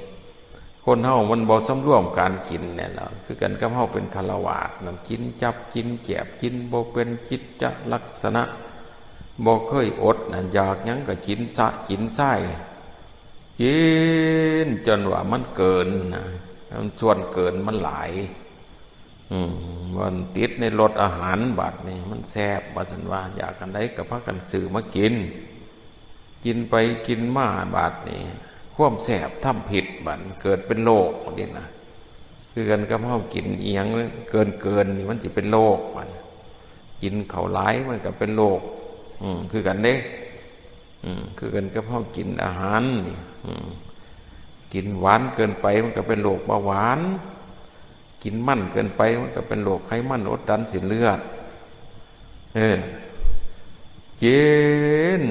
คนเฮามันบ่สำรวมการกินเนี่ยล่ะ คือกันกับเฮาเป็นฆราวาสนั่น กินจับ กินแจบ กินบ่เป็นกิจจลักษณะ บ่เคยอดนั่น อยากหยังก็กินซะ กินซ่าย กินจนว่ามันเกินนะ มันส่วนเกินมันหลาย อืม มันติดในรสอาหาร บัดนี้มันแซ่บ ว่าซั่นว่า อยากอันใดก็พากันซื้อมากิน กินไปกินมา บัดนี้ความแซ่บทำผิด บัดเกิดเป็นโรคนี่นะ คือกันกับเฮากินอิหยังเกินๆ นี่มันสิเป็นโรค บัดกินข้าวหลายมันก็เป็นโรค อืม คือกันเด้ อืม คือกันกับเฮากินอาหารนี่ อืม กินหวานเกินไปมันก็เป็นโรคเบาหวาน กินมันเกินไปมันก็เป็นโรคไขมันอุดตันเส้นเลือด เออ กิน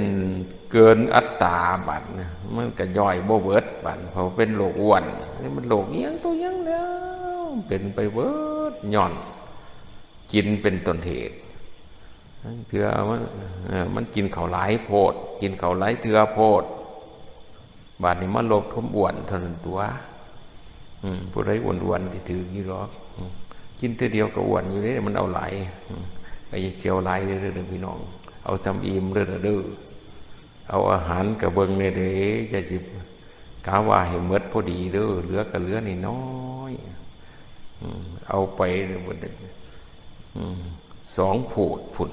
เกินอัตรา บัดเนี่ย มันก็ย่อยบ่เบิด บัด เพราะเป็นโรคอ้วน นี่มันโรคอิหยังต่ออิหยังแล้ว เป็นไปเบิด ย้อนกินเป็นต้นเหตุ เทื่อมัน เออ มันกินข้าวหลายโพด กินข้าวหลายเทื่อโพด บาดนี้มาลดความอ้วนเท่านั้นตั๊ว อืม ผู้ใดอ้วนๆ สิถืกอยู่ดอก อืม กินเทื่อเดียวก็อ้วนอยู่เด้ มันเอาหลาย อืม ก็อย่าเที่ยวหลายเด้อ เด้อพี่น้อง เอาส่ำอิ่มเด้อ เด้อ เอาอาหารก็เบิ่งแหน่เด้ อย่าสิกะว่าให้หมดพอดีเด้อ เหลือก็เหลือน้อยๆ อืม เอาไป อืม สองพูดพุ้น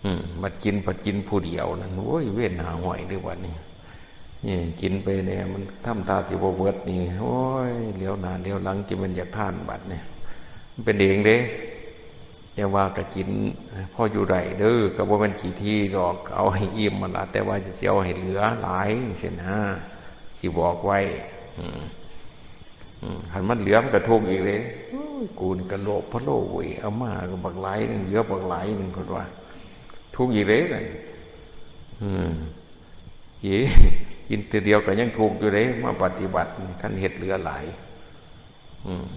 อืม บัดกิน บัดกินผู้เดียวนั่น โอ้ย เวรหาห้อยเด้อบัดนี้ นี่กินไปเนี่ย มันทำท่าสิบ่เบิดนี่ โอ้ย เหลียวหน้าเหลียวหลัง จิแม่นอยากทานบัดนี่ มันเป็นเองเด้ อย่าว่าก็กินพออยู่ได้เด้อ ก็บ่แม่นขี้ถี่ดอก เอาให้อิ่มหั่นล่ะ แต่ว่าจะสิเอาให้เหลือหลายจั่งซี้นะ สิบอกไว้ อืม อืม คันมันเหลือมันก็ทุกข์อีกเด้ โอ้ย กูนี่ก็โลภพะโล้เว้ย เอามาก็บักหลายหนึ่ง เหลือบักหลายหนึ่ง เพิ่นว่า ทุกข์อีกเด้นั่น อืม กิน กินเทื่อเดียวก็ยังทุกข์อยู่เด้ มาปฏิบัติ คันเฮ็ดเหลือหลาย อืม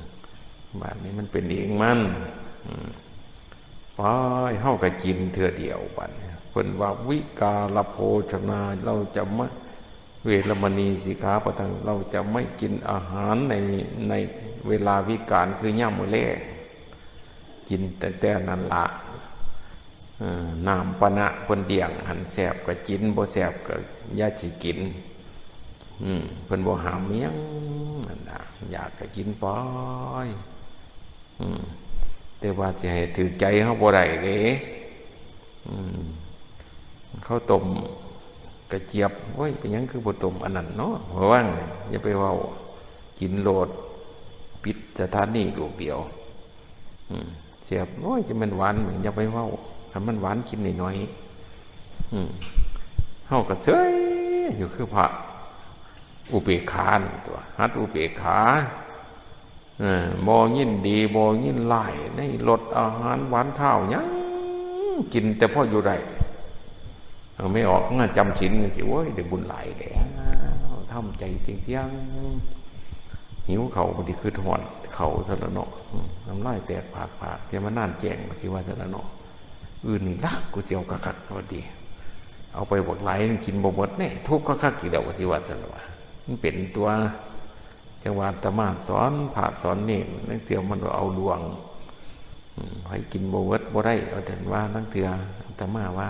บาดนี้มันเป็นเองมัน อืม ไป เฮาก็กินเทื่อเดียว บาดนี้ เพิ่นว่า วิการโภชนา เราจะไม่ เวรมณีสิกขาปะทัง เราจะไม่กินอาหารใน ในเวลาวิกาล คือยามมื้อแลง กินแต่ แต่นั้นละ เออ น้ำปานะเพิ่นเลี้ยงหั่น แซ่บก็กิน บ่แซ่บก็อย่าสิกิน อืม เพิ่นบ่ห้ามอิหยังนั่นน่ะ อยากก็กินไป อืม แต่ว่าสิให้ถืกใจเฮาบ่ได้เด้ อืม ข้าวต้มกระเจี๊ยบ โอ้ย เป็นหยังคือบ่ต้มอันนั้นเนาะ ระวัง อย่าไปเว้า กินโลด ปิดสถานีลูกเดียว อืม แซ่บ โอ้ย จะแม่นหวาน อย่าไปเว้า คันมันหวานกินน้อยๆ อืม เฮาก็เซยอยู่คือพระอุเบกขานี่ตั๊ว หัดอุเบกขา เออ บ่ยินดี บ่ยินร้าย ในรสอาหารหวานคาวหยัง กินแต่พออยู่ได้ เอาไม่ออกมาจำศีลจั่งซี้ โอ้ย ได้บุญหลายแล้ว ทำใจเที่ยงๆ หิวข้าว บางทีคือฮ้อนข้าวซะแล้วเนาะ อืม น้ำลายแตกผากๆ เที่ยมานานแจ้ง ว่าสิว่าซะแล้วเนาะ อื่นนี่ละ กูสิเอาคักๆ ว่าติ เอาไปบักหลาย กินบ่หมดแน่ ทุกข์คักๆ อีกแล้ว ว่าสิว่าซะแล้วว่า มันเป็นตั๊ว จังว่าอาตมาสอนพระสอนเณร ลางเทื่อมันว่าเอาดวง อืม ให้กินบ่หมดบ่ได้ เอาแต่ว่าลางเทื่ออาตมาว่า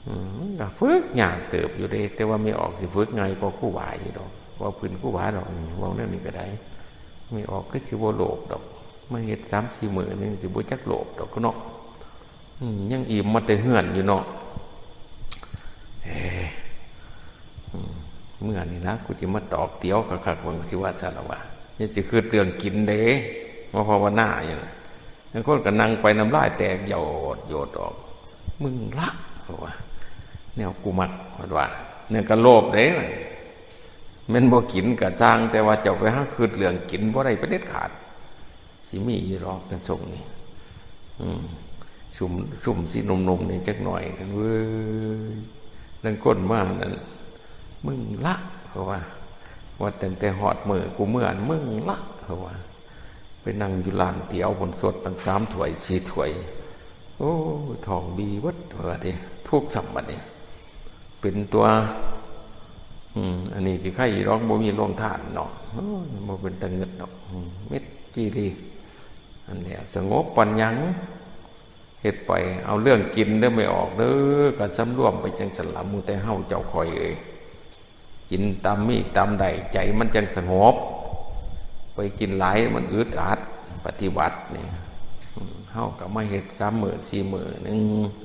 อืม มันก็ฝึกยากเติบอยู่เด้ แต่ว่าไม่ออกสิฝึกง่ายกว่าครูบาอยู่ดอก ว่าพื้นครูบาดอก เว้าแนวนี้ก็ได้ ไม่ออกคือสิบ่โลภดอก มาเฮ็ดสามสี่มื้อนึงสิบ่จักโลภดอกเนาะ อืม ยังอิ่มมาแต่เฮือนอยู่เนาะ เมื่อนี่นะ กูสิมาตอกเตี๋ยวคักๆ เบิ่ง สิว่าซั่นละวะ อย่าสิคิดเรื่องกินเด้ มาภาวนาอยู่นะ บางคนก็นั่งไปน้ำลายแตกโยดโยดออก มึงละ เพราะว่า แนวกูมัก เพิ่นว่า เนี่ยก็โลภเด้ แม่นบ่กินก็ซ่าง แต่ว่าเจ้าไปหาคิดเรื่องกินบ่ได้เป็นเด็ดขาด สิมีอยู่ดอกกันส่งนี่ อืม ซุ่ม ซุ่มสิหนุ่มๆ นี่จักหน่อยนั่นเว้ย นั่นก้นมานั่น มึงละ เพราะว่า ว่าตั้งแต่ฮอดมื้อกูเมื่อ มึงละ เพราะว่า ไปนั่งอยู่ร้านเตี๋ยว ผลสดตั้งสามถ้วยสี่ถ้วย โอ้ย ท้องบีเบิด เพราะว่าติ ทุกข์ซ้ำบัดนี้ เป็นตัว อืม อันนี้สิไคอยู่ดอก บ่มีโรงทานเนาะ โอ้ย บ่เป็นตาเงิดดอก อืม เม็ดจีรี อันเนี้ย สงบปานหยัง เฮ็ดไป เอาเรื่องกินเด้อ ไม่ออกเด้อ ก็สำรวมไปจังซั่นละ หมู่แต่เฮาเจ้าข่อยเอ้ย กินตามมีตามได้ ใจมันจังสงบ ไปกินหลายมันอึดอัด ปฏิบัตินี่ อืม เฮาก็มาเฮ็ดสามมื้อสี่มื้อหนึ่ง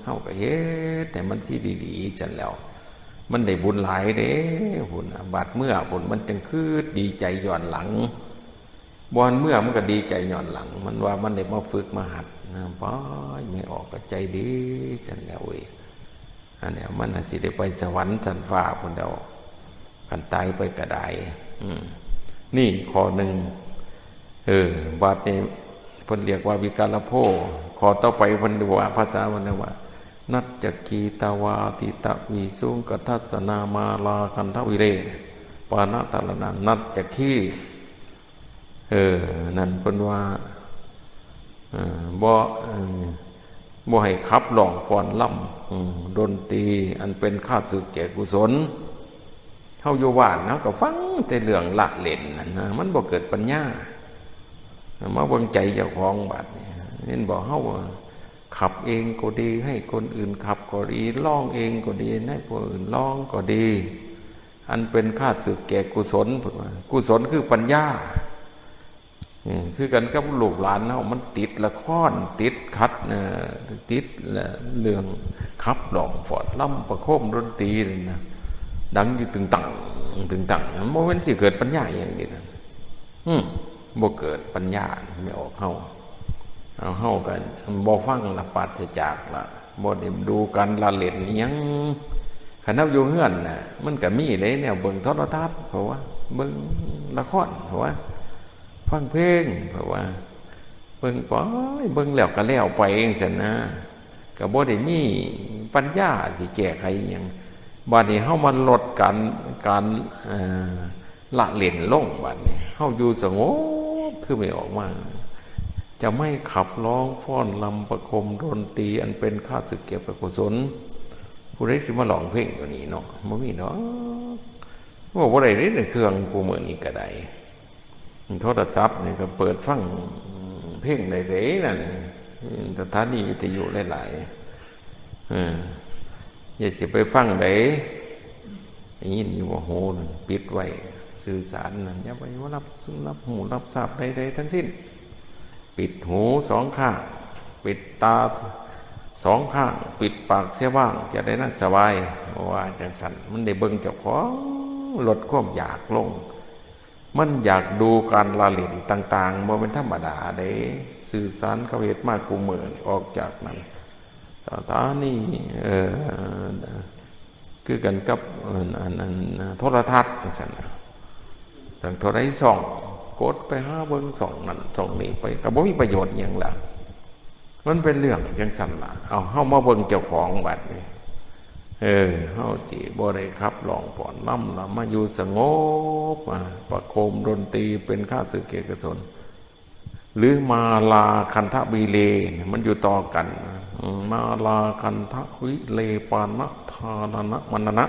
เฮาก็เฮ็ดให้มันสิดีๆ ซั่นแหล้ว มันได้บุญหลายเด้ พุ้นน่ะ บัดเมือพุ้นมันจังคือดีใจย้อนหลัง บ่อนเมือมันก็ดีใจย้อนหลัง มันว่ามันได้มาฝึกมาหัดนะ ป๊อย ไม่ออกก็ใจดี ซั่นแหล้วเว้ย อันเนี้ยมันน่ะสิได้ไปสวรรค์ชั้นฟ้าพุ้นแหล้ว คันตายไปก็ได้ อืม นี่ข้อหนึ่ง เออ บาดนี้เพิ่นเรียกว่าวิการโพ ข้อต่อไปเพิ่นว่า ภาษาเพิ่นเรียกว่า นัจจคีตวาทิตวิสุงคทัสสนามาลาคันธวิเลปาณธารณา นัจจคี เออ นั่นเพิ่นว่า เออ บ่ เออ บ่ให้ขับร้องฟ้อนรำ อืม ดนตรีอันเป็นข้าศึกแก่กุศล เฮาอยู่บ้านเฮาก็ฟังแต่เรื่องละเล่นนั่นนะ มันบ่เกิดปัญญา มาเบิ่งใจเจ้าของบัดนี้ เห็นบ่ เฮาว่าขับเองก็ดี ให้คนอื่นขับก็ดี ร้องเองก็ดี ให้ผู้อื่นร้องก็ดี อันเป็นข้าศึกแก่กุศล เพิ่นว่า กุศลคือปัญญา อืม คือกันกับลูกหลานเฮา มันติดละคร ติดขัด เอ่อ ติดเรื่องขับร้องฟ้อนรำประโคมดนตรีนี่นะ ดังอยู่ตึงตัง ตึงตัง มันบ่แม่นสิเกิดปัญญาอีหยังเด้นั่น อืม บ่เกิดปัญญา ไม่ออกเฮา เอา เฮาก็บ่ฟังละ ปราศจากละ บ่ได้ดูการละเล่นอิหยัง คันเฮาอยู่เฮือนน่ะ มันก็มีเด้แนวเบิ่งโทรทัศน์ เพราะว่าเบิ่งละคร เพราะว่าฟังเพลง เพราะว่าเบิ่งไป เบิ่งแล้วก็แล้วไปจังซั่นนะ ก็บ่ได้มีปัญญาสิแก้ไขอิหยัง บัดนี้เฮามาลดการ การ เอ่อ ละเล่นลง บัดนี้เฮาอยู่สงบ คือไม่ออกมา จะไม่ขับร้องฟ้อนรำประโคมดนตรีอันเป็นข้าศึกแก่กุศล ผู้ใดสิมาร้องเพลงอยู่นี่เนาะ บ่มีดอก เว้าบ่ได้เด้ ในเครื่องกูมื้อนี้ก็ได้ โทรศัพท์นี่ก็เปิดฟังเพลงได้เด้นั่น สถานีวิทยุหลายๆ เออ อย่าสิไปฟังได๋ ได้ยินอยู่บ่หูนั่น ปิดไว้ สื่อสารนั่น อย่าไปรับ รับรู้ รับทราบใดๆ ทั้งสิ้น ปิดหูสองข้าง ปิดตาสองข้าง ปิดปากเสียบ้าง จะได้นั่งสบาย ว่าจังซั่น มันได้เบิ่งเจ้าของ ลดความอยากลง มันอยากดูการละเล่นต่างๆ บ่แม่นธรรมดาเด้ สื่อสารเขาเฮ็ดมาคู่มื้อนี่ ออกจากนั้น สถานี เอ่อ คือกันกับ อัน อัน อัน โทรทัศน์จังซั่นน่ะ ตั้งเท่าใดช่อง กดไปหาเบิ่งช่องนั้นช่องนี้ไป ก็บ่มีประโยชน์อิหยังล่ะ มันเป็นเรื่องจังซั่นล่ะ เอา เฮามาเบิ่งเจ้าของบัดนี้ เออ เฮาสิบ่ได้ขับร้องฟ้อนรำล่ะ มาอยู่สงบ มาประโคมดนตรีเป็นข้าศึกแก่กุศล หรือมาลาคันธวิเล มันอยู่ต่อกัน อืม มาลาคันธวิเลปาณธารณมณนะ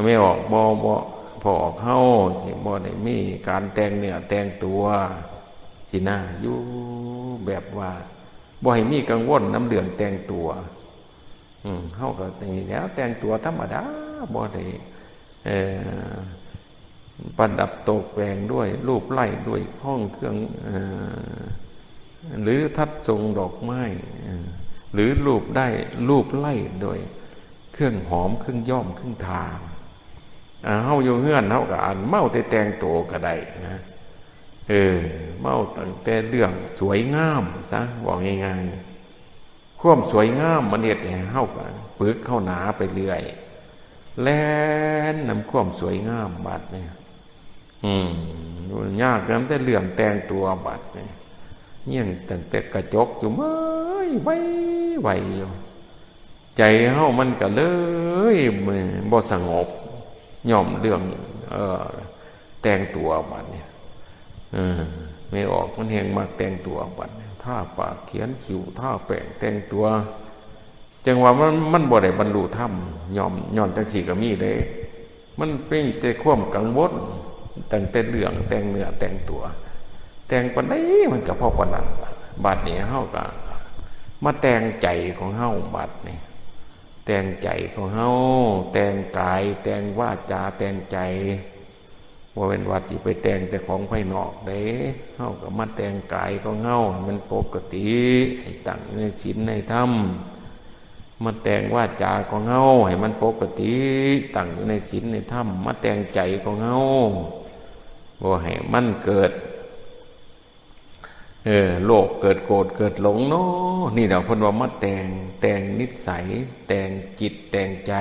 ไม่ออก บ่ บ่ พอออกเฮาสิบ่ได้มีการแต่งเนื้อแต่งตัว สินะ อยู่แบบว่า บ่ให้มีกังวลนำเรื่องแต่งตัว อืม เฮาก็นี่แหล้ว แต่งตัวธรรมดา บ่ได้ เอ่อ ประดับตกแต่งด้วยลูบไล้ด้วยของเครื่อง เอ่อ หรือทัดทรงดอกไม้ เอ่อ หรือลูบได้ ลูบไล้ด้วยเครื่องหอม เครื่องย้อม เครื่องทา อ่า เฮาอยู่เฮือน เฮาก็อันเมาแต่แต่งตัวก็ได้นะ เออ เมาตั้งแต่เรื่องสวยงามซะ เว้าง่ายๆ ความสวยงามมันเฮ็ดให้เฮาก็ปึกเฮาหนาไปเรื่อย แล่นนำความสวยงามบัดนี้ อืม ยากนำแต่เรื่องแต่งตัวบัดนี้ ยังตั้งแต่กระจกอยู่ เมื่อย ไหวๆ อยู่ ใจเฮามันก็เลยบ่สงบ ย่อมเรื่อง เอ่อ แต่งตัวบัดนี้ เออ แม่ออกมันแฮงมักแต่งตัวบัดนี้ ทาปากเขียนคิ้ว ทาแป้งแต่งตัว จั่งว่ามัน มันบ่ได้บรรลุธรรม ย่อม ย้อนจั่งซี้ก็มีเด้ มันมีแต่ความกังวล ตั้งแต่เรื่องแต่งเนื้อแต่งตัว แต่งปานใดมันก็พอปานนั้นล่ะ บัดนี้เฮาก็มาแต่งใจของเฮาบัดนี้ แต่งใจของเฮา แต่งกาย แต่งวาจา แต่งใจ บ่แม่นว่าสิไปแต่งแต่ของภายนอกเด้ เฮาก็มาแต่งกายของเฮาให้มันปกติ ให้ตั้งอยู่ในศีลในธรรม มาแต่งวาจาของเฮาให้มันปกติ ตั้งอยู่ในศีลในธรรม มาแต่งใจของเฮา บ่ให้มันเกิด เออ โลภเกิดโกรธเกิดหลงเนาะ นี่แหละเพิ่นว่ามาแต่ง แต่งนิสัย แต่งจิต แต่งใจ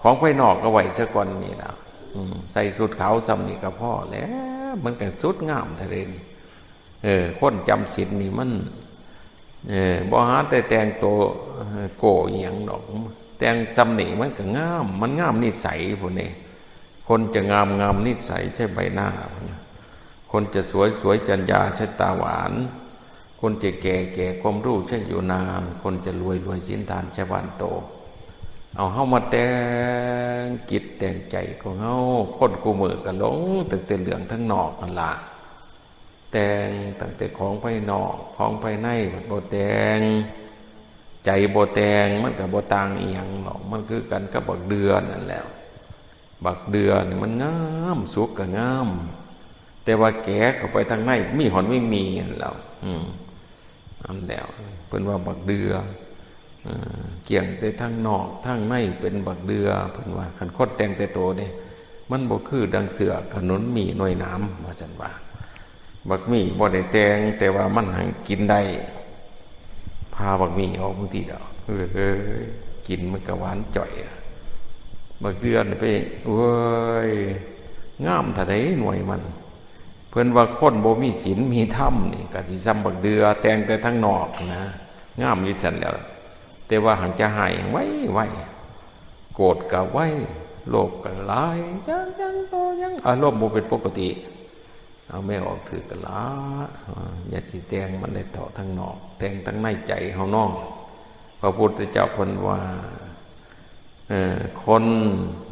ของภายนอกก็ไว้ซะก่อนนี่ล่ะ อืม ใส่ชุดขาวส่ำนี่ก็พอแล้ว มันก็สุดงามแท้เด้นี่ เออ คนจำศีลนี่มัน เออ บ่หาแต่แต่งตัว เออ โก้อิหยังดอก แต่งส่ำนี่มันก็งาม มันงามนิสัยพุ้นนี่ คนจะงาม งามนิสัยใช่ใบหน้าพุ้นนะ คนจะสวย สวยจัญญาใช่ตาหวาน คนจะแก่ แก่ความรู้ใช่อยู่นาน คนจะรวย รวยศีลทานใช่บ้านโต เอาเฮามาแต่งจิตแต่งใจของเฮา คนคู่มื้อก็หลงตั้งแต่เรื่องทางนอกนั่นล่ะ แต่งตั้งแต่ของภายนอก ของภายในบ่แต่ง ใจบ่แต่ง มันก็บ่ต่างอิหยังหรอก มันคือกันกับบักเดือนั่นแหละ บักเดือนี่มันงาม สุกก็งาม แต่ว่าแกะเข้าไปทางในมีหอนมีหมีหั่นแหล้ว อืม อันแล้ว เพิ่นว่าบักเดือ เออ เกลี้ยงแต่ทางนอก ทางในเป็นบักเดือ เพิ่นว่า คันคนแต่งแต่โตเด้ มันบ่คือดังเสื้อขนุนหมีหน่วยหนาม ว่าซั่นว่า บักหมี่บ่ได้แต่ง แต่ว่ามันหั้นกินได้ ผ่าบักหมี่ออกบางทีเด้อ เอ้ย กินมันก็หวานจ่อยอะ บักเดือนี่ไป โอ้ย งามเท่าใดหน่วยมัน เพิ่นว่าคนบ่มีศีลมีธรรมนี่ก็สิส่ำบักเดือ แต่งแต่ทางนอกนะ งามอยู่ซั่นแหล้ว แต่ว่าหั้นจะร้ายไวๆ โกรธก็ไว โลภก็หลาย ยัง ยัง บ่ ยัง อารมณ์บ่เป็นปกติ เอาแม่ออกถือกะละ อ่า อย่าสิแต่งมันได้เถาะทางนอก แต่งทางในใจเฮาเนาะ พระพุทธเจ้าเพิ่นว่า เอ่อ คน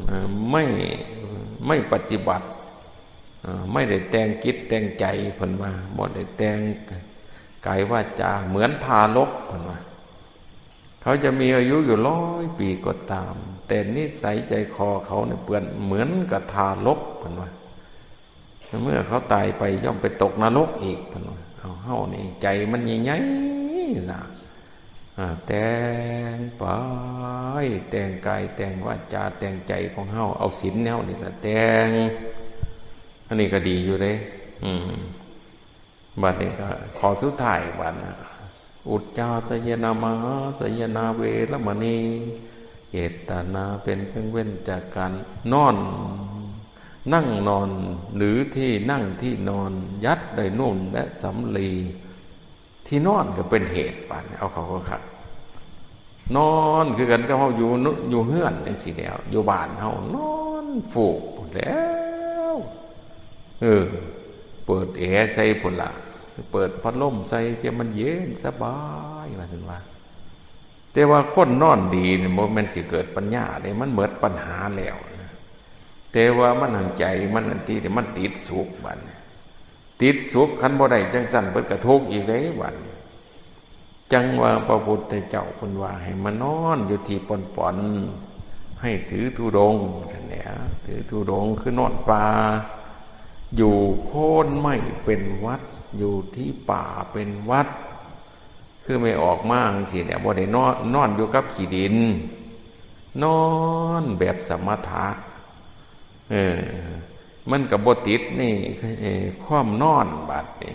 เอ่อ ไม่ ไม่ปฏิบัติ เอ่อ ไม่ได้แต่งจิตแต่งใจ เพิ่นว่า บ่ได้แต่งกายวาจา เหมือนทารก เพิ่นว่า เขาจะมีอายุอยู่ร้อยปีก็ตาม แต่นิสัยใจคอเขาเนี่ยเปือนเหมือนกับทารก เพิ่นว่า เมื่อเขาตายไปย่อมไปตกนรกอีก เพิ่นว่า เอา เฮานี่ใจมันใหญ่ๆ ล่ะ อ่า แต่งไป แต่งกาย แต่งวาจา แต่งใจของเฮา เอาศีลเฮานี่ล่ะแต่ง อันนี้ก็ดีอยู่เด้ อืม บัดนี้ก็ข้อสุดท้ายบัดนะ อุจจาสยนามหาสยนาเวรมณี เจตนาเป็นเครื่องเว้นจากการนอน นั่งนอน หรือที่นั่งที่นอน ยัดได้นุ่มและสำลี ที่นอนก็เป็นเหตุบัดนี้ เอาเข้าคักๆ นอนคือกันกับเฮาอยู่นุ อยู่เฮือนจั่งซี้แหล้ว อยู่บ้านเฮานอนฟูกพู้นแหล้ว เออ เปิดแอร์ใส่พู้นล่ะ เปิดพัดลมใส่ จะมันเย็นสบาย ว่าซั่นว่า แต่ว่าคนนอนดีนี่บ่แม่นสิเกิดปัญญาเด้ มันหมดปัญหาแล้วนะ แต่ว่ามันหั้นใจมันอันที่มันติดสุขบัดนี้ ติดสุข คันบ่ได้จั่งซั่นเพิ่นก็ทุกข์อีกเด้บัดนี้ จั่งว่าพระพุทธเจ้าเพิ่นว่าให้มานอนอยู่ที่ป่อนๆ ให้ถือธุดงค์ซั่นแหละ ถือธุดงค์คือนอนป่า อยู่โคนไม้เป็นวัตร อยู่ที่ป่าเป็นวัตร คือไม่ออกมาจั่งซี้เนี่ย บ่ได้นอน นอนอยู่กับขี้ดิน นอนแบบสมถะ เออ มันก็บ่ติดใน เอ่อ ความนอนบาดนี้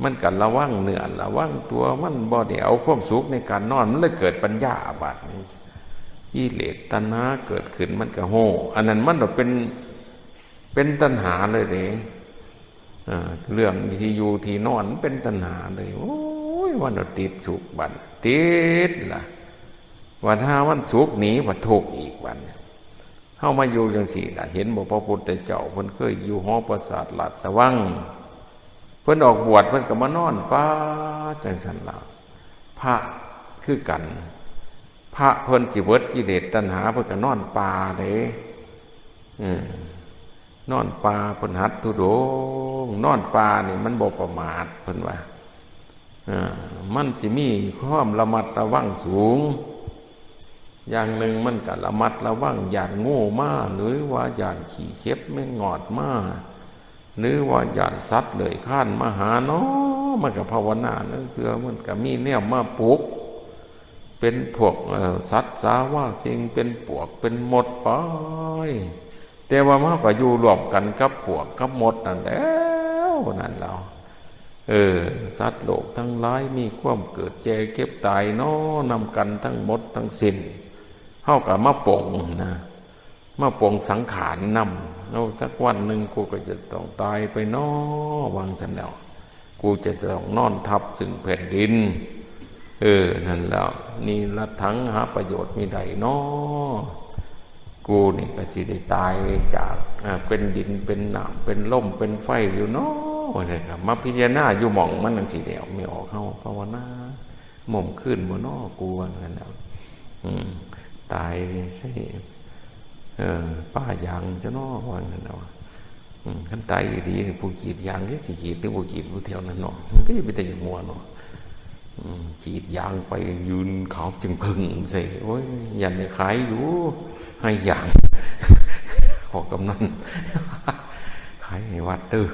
มันก็ระวังเนื้อระวังตัว มันบ่ได้เอาความสุขในการนอน มันเลยเกิดปัญญาบาดนี้ กิเลสตัณหาเกิดขึ้น มันก็โห อันนั้นมันก็เป็น เป็นตัณหาเลยเด้ อ่า เรื่องที่อยู่ที่นอนมันเป็นตัณหาเลย โอ้ย มันก็ติดสุขบัด ติดล่ะ ว่าถ้ามันสุขหนี ว่าทุกข์อีกบัด เฮามาอยู่จังซี่ล่ะ เห็นบ่ พระพุทธเจ้าเพิ่นเคยอยู่หอปราสาทราชวัง เพิ่นออกบวชเพิ่นก็มานอนป่าจังซั่นล่ะ พระคือกัน พระเพิ่นสิเบิดกิเลสตัณหา เพิ่นก็นอนป่าเด้ เออ นอนป่า เพิ่นหัดธุดงค์ นอนป่านี่มันบ่ประมาท เพิ่นว่า เออ มันสิมีความระมัดระวังสูง อย่างหนึ่งมันก็ระมัดระวังย้านงูมา หรือว่าย้านขี้เข็บแมงงอดมา หรือว่าย้านสัตว์เลื้อยคลานมาหาเนาะ มันก็ภาวนา ลางเทื่อมันก็มีแนวมาปลุก เป็นพวก เอ่อ สัตว์สาว่าสิ่ง เป็นปวกเป็นมดไป แต่ว่ามันก็อยู่ร่วมกันกับปวกกับมดนั่นแหล้ว นั่นแหล้ว เออ สัตว์โลกทั้งหลายมีความเกิดแก่เจ็บตายเนาะ นำกันทั้งหมดทั้งสิ้น เฮาก็มาปลงนะ มาปลงสังขารนำ เอาสักวันหนึ่งกูก็จะต้องตายไปเนาะ ว่าจั่งซั้นแหล้ว กูจะต้องนอนทับซึ่งแผ่นดิน เออ นั่นแหล้ว นิรัตถัง หาประโยชน์มิได้เนาะ กูนี่ก็สิได้ตายจาก อ่า เป็นดิน เป็นน้ำ เป็นลม เป็นไฟอยู่เนาะ ว่าซั่นครับ มาพิจารณาอยู่หม่องมันจั่งซี้แหล้ว แม่ออกเฮาภาวนา หม่อมคืนบ่น้อ กูว่าซั่นแหล้ว อืม ตายใส่ เออ ป่ายางซะเนาะ ว่าซั่นแหล้ว อืม คันตายอีหลีนี่ ผู้กรีดยางนี่สิกรีดหรือบ่กรีดผู้แถวนั้นเนาะ มันก็สิเป็นตาย้านหัวเนาะ อืม กรีดยางไปยืนขาวจึงครึ่งใส่ โอ้ย ย้านได้ขายอยู่ ไฮ่ยาง พอกำนัน ขายให้วัดเด้อ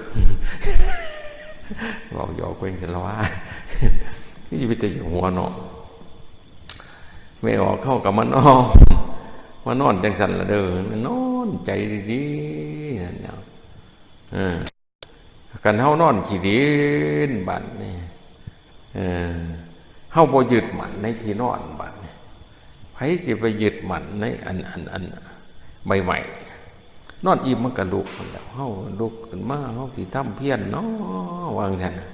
เว้าหยอกไปจั่งซั้นละว่า คือสิเป็นตาย้านหัวเนาะ แม่ออกเฮาก็มานอน มานอนจั่งซั้นละเด้อ นอนใจดีๆ นั่นแหละ เออ คันเฮานอนขี้ดินบัดนี้ เออ เฮาบ่ยึดมั่นในที่นอนบัดนี้ ไผสิไปยึดมั่นในอัน อัน อันใบไม้ นอนอิ่มมันก็ลุกนั่นแหล้ว เฮาลุกขึ้นมา เฮาสิทำเพียรเนาะ ว่าจั่งซั้นน่ะ